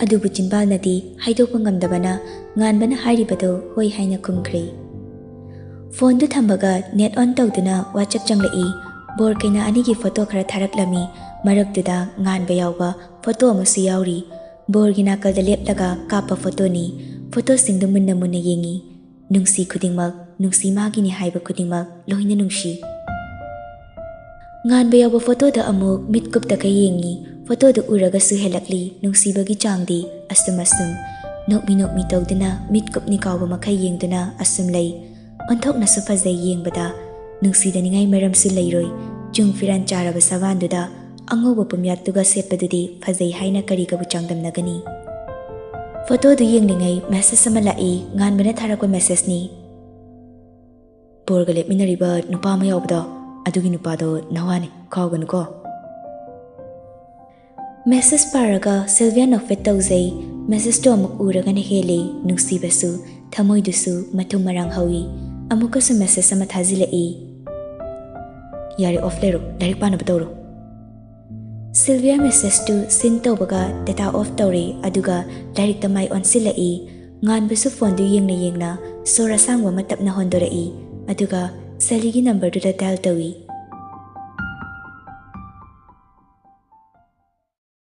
ꯑꯗꯨꯕꯨ ꯆꯤꯟꯕꯥꯜꯅꯗꯤ ꯍꯥꯏꯗꯣꯛꯄ ꯉꯝꯗꯕꯅ ꯉꯥꯟꯕꯅ ꯍꯥꯏꯔꯤꯕꯗꯨ ꯍꯣꯏ ꯍꯥꯏꯅ ꯈꯨꯝꯈ꯭ꯔꯦ꯫ ꯐꯣꯟꯗꯨ ꯊꯝꯕꯒ net on ꯇꯧꯗꯨꯅ WhatsApp ꯆꯪꯂꯛꯏ꯫ ꯕꯣꯔ ꯀꯩꯅꯥ ꯑꯅꯤꯒꯤ ꯐꯣꯇꯣ ꯈꯔ ꯊꯥꯔꯛꯂꯝꯃꯤ꯫ ꯃꯔꯛꯇꯨꯗ ꯉꯥꯟꯕ ꯌꯥꯎꯕ ꯐꯣꯇꯣ ꯑꯃꯁꯨ ꯌꯥꯎꯔꯤ꯫ ꯕꯣꯔꯒꯤ ꯅꯥꯀꯜꯗ ꯂꯦꯞꯂꯒ ꯀꯥꯞꯄ ꯐꯣꯇꯣꯅꯤ꯫ ꯐꯣꯇꯣꯁꯤꯡꯗꯨ ꯃꯨꯟꯅ ꯃꯨꯟꯅ ꯌꯦꯡꯉꯤ꯫ ꯅꯨꯡꯁꯤ ꯈꯨꯗꯤꯡꯃꯛ ꯅꯨꯡꯁꯤ ꯃꯥꯒꯤꯅꯤ ꯍꯥꯏꯕ ꯈꯨꯗꯤꯡꯃꯛ ꯂꯣꯏꯅ ꯅꯨꯡꯁꯤ꯫ ꯉꯥꯟꯕ ꯌꯥꯎꯕ ꯐꯣꯇꯣꯗ ꯑꯃꯨꯛ ꯃꯤꯠ ꯀꯨꯞꯇꯒ ꯌꯦꯡꯉꯤ꯫ ꯐꯣꯇꯣꯗꯨ ꯎꯔꯒꯁꯨ ꯍꯦꯜꯂꯛꯂꯤ ꯅꯨꯡꯁꯤꯕꯒꯤ ꯆꯥꯡꯗꯤ꯫ ꯑꯁꯨꯝ ꯑꯁꯨꯝ ꯅꯣꯛꯃꯤ ꯅꯣꯛꯃꯤ ꯇꯧꯗꯨꯅ ꯃꯤꯠ ꯀꯨꯞꯅꯤ ꯀꯥꯎꯕ ꯃꯈꯩ ꯌꯦꯡꯗꯨꯅ ꯑꯁꯨꯝ ꯂꯩ꯫ ꯑꯣꯟꯊꯣꯛꯅꯁꯨ ꯐꯖꯩ ꯌꯦꯡꯕꯗ꯫ ꯅꯨꯡꯁꯤꯗꯅꯤꯡꯉꯥꯏ ꯃꯔꯝꯁꯨ ꯂꯩꯔꯣꯏ꯫ ꯆꯨꯡ ꯐꯤꯔꯥꯟ ꯆꯥꯔꯕ ꯁꯕꯥꯟꯗꯨꯗ ꯑꯉꯧꯕ ꯄꯨꯝꯌꯥꯠꯇꯨꯒ ꯁꯦꯠꯄꯗꯨꯗꯤ ꯐꯖꯩ ꯍꯥꯏꯅ ꯀꯔꯤꯒꯕꯨ ꯆꯥꯡꯗꯝꯅꯒꯅꯤ? ꯐꯣꯇꯣꯗꯨ ꯌꯦꯡꯂꯤꯉꯩ message ꯑꯃ ꯂꯥꯛꯏ꯫ ꯉꯥꯟꯕꯅ ꯊꯥꯔꯛꯄ messageꯅꯤ꯫ ꯕꯣꯔꯒ ꯂꯦꯞꯃꯤꯟꯅꯔꯤꯕ ꯅꯨꯄꯥ ꯑꯃ ꯌꯥꯎꯕꯗꯣ, ꯑꯗꯨꯒꯤ ꯅꯨꯄꯥꯗꯣ ꯅꯋꯥꯅꯤ, ꯀꯥꯎꯒꯅꯨꯀꯣ꯫ Message ꯄꯥꯔꯒ ꯁꯤꯜꯚꯤꯌꯥ ꯅꯣꯛꯐꯦꯠ ꯇꯧꯖꯩ꯫ Messageꯇꯣ ꯑꯃꯨꯛ ꯎꯔꯒꯅ ꯍꯦꯜꯂꯤ ꯅꯨꯡꯁꯤꯕꯁꯨ, ꯊꯃꯣꯏꯗꯨꯁꯨ ꯃꯊꯨꯝ ꯃꯔꯥꯡ ꯍꯧꯏ꯫ ꯑꯃꯨꯛꯀꯁꯨ message ꯑꯃ ꯊꯥꯖꯤꯜꯂꯛꯏ꯫ ꯌꯥꯔꯦ, off ꯂꯩꯔꯣ, ꯂꯥꯏꯔꯤꯛ ꯄꯥꯅꯕ ꯇꯧꯔꯣ꯫ ꯁꯤꯜꯚꯤꯌꯥ messageꯇꯨ seen ꯇꯧꯕꯒ data off ꯇꯧꯔꯦ, ꯑꯗꯨꯒ ꯂꯥꯏꯔꯤꯛꯇ ꯃꯥꯏ ꯑꯣꯟꯁꯤꯜꯂꯛꯏ꯫ ꯉꯥꯟꯕꯁꯨ ꯐꯣꯟꯗꯨ ꯌꯦꯡꯅ ꯌꯦꯡꯅ ꯁꯣꯔ ꯑꯁꯥꯡꯕ ꯑꯃ ꯇꯞꯅ ꯍꯣꯟꯗꯣꯔꯛꯏ, ꯑꯗꯨꯒ ꯁꯦꯂꯤꯒꯤ numberꯗꯨꯗ dial ꯇꯧꯏ꯫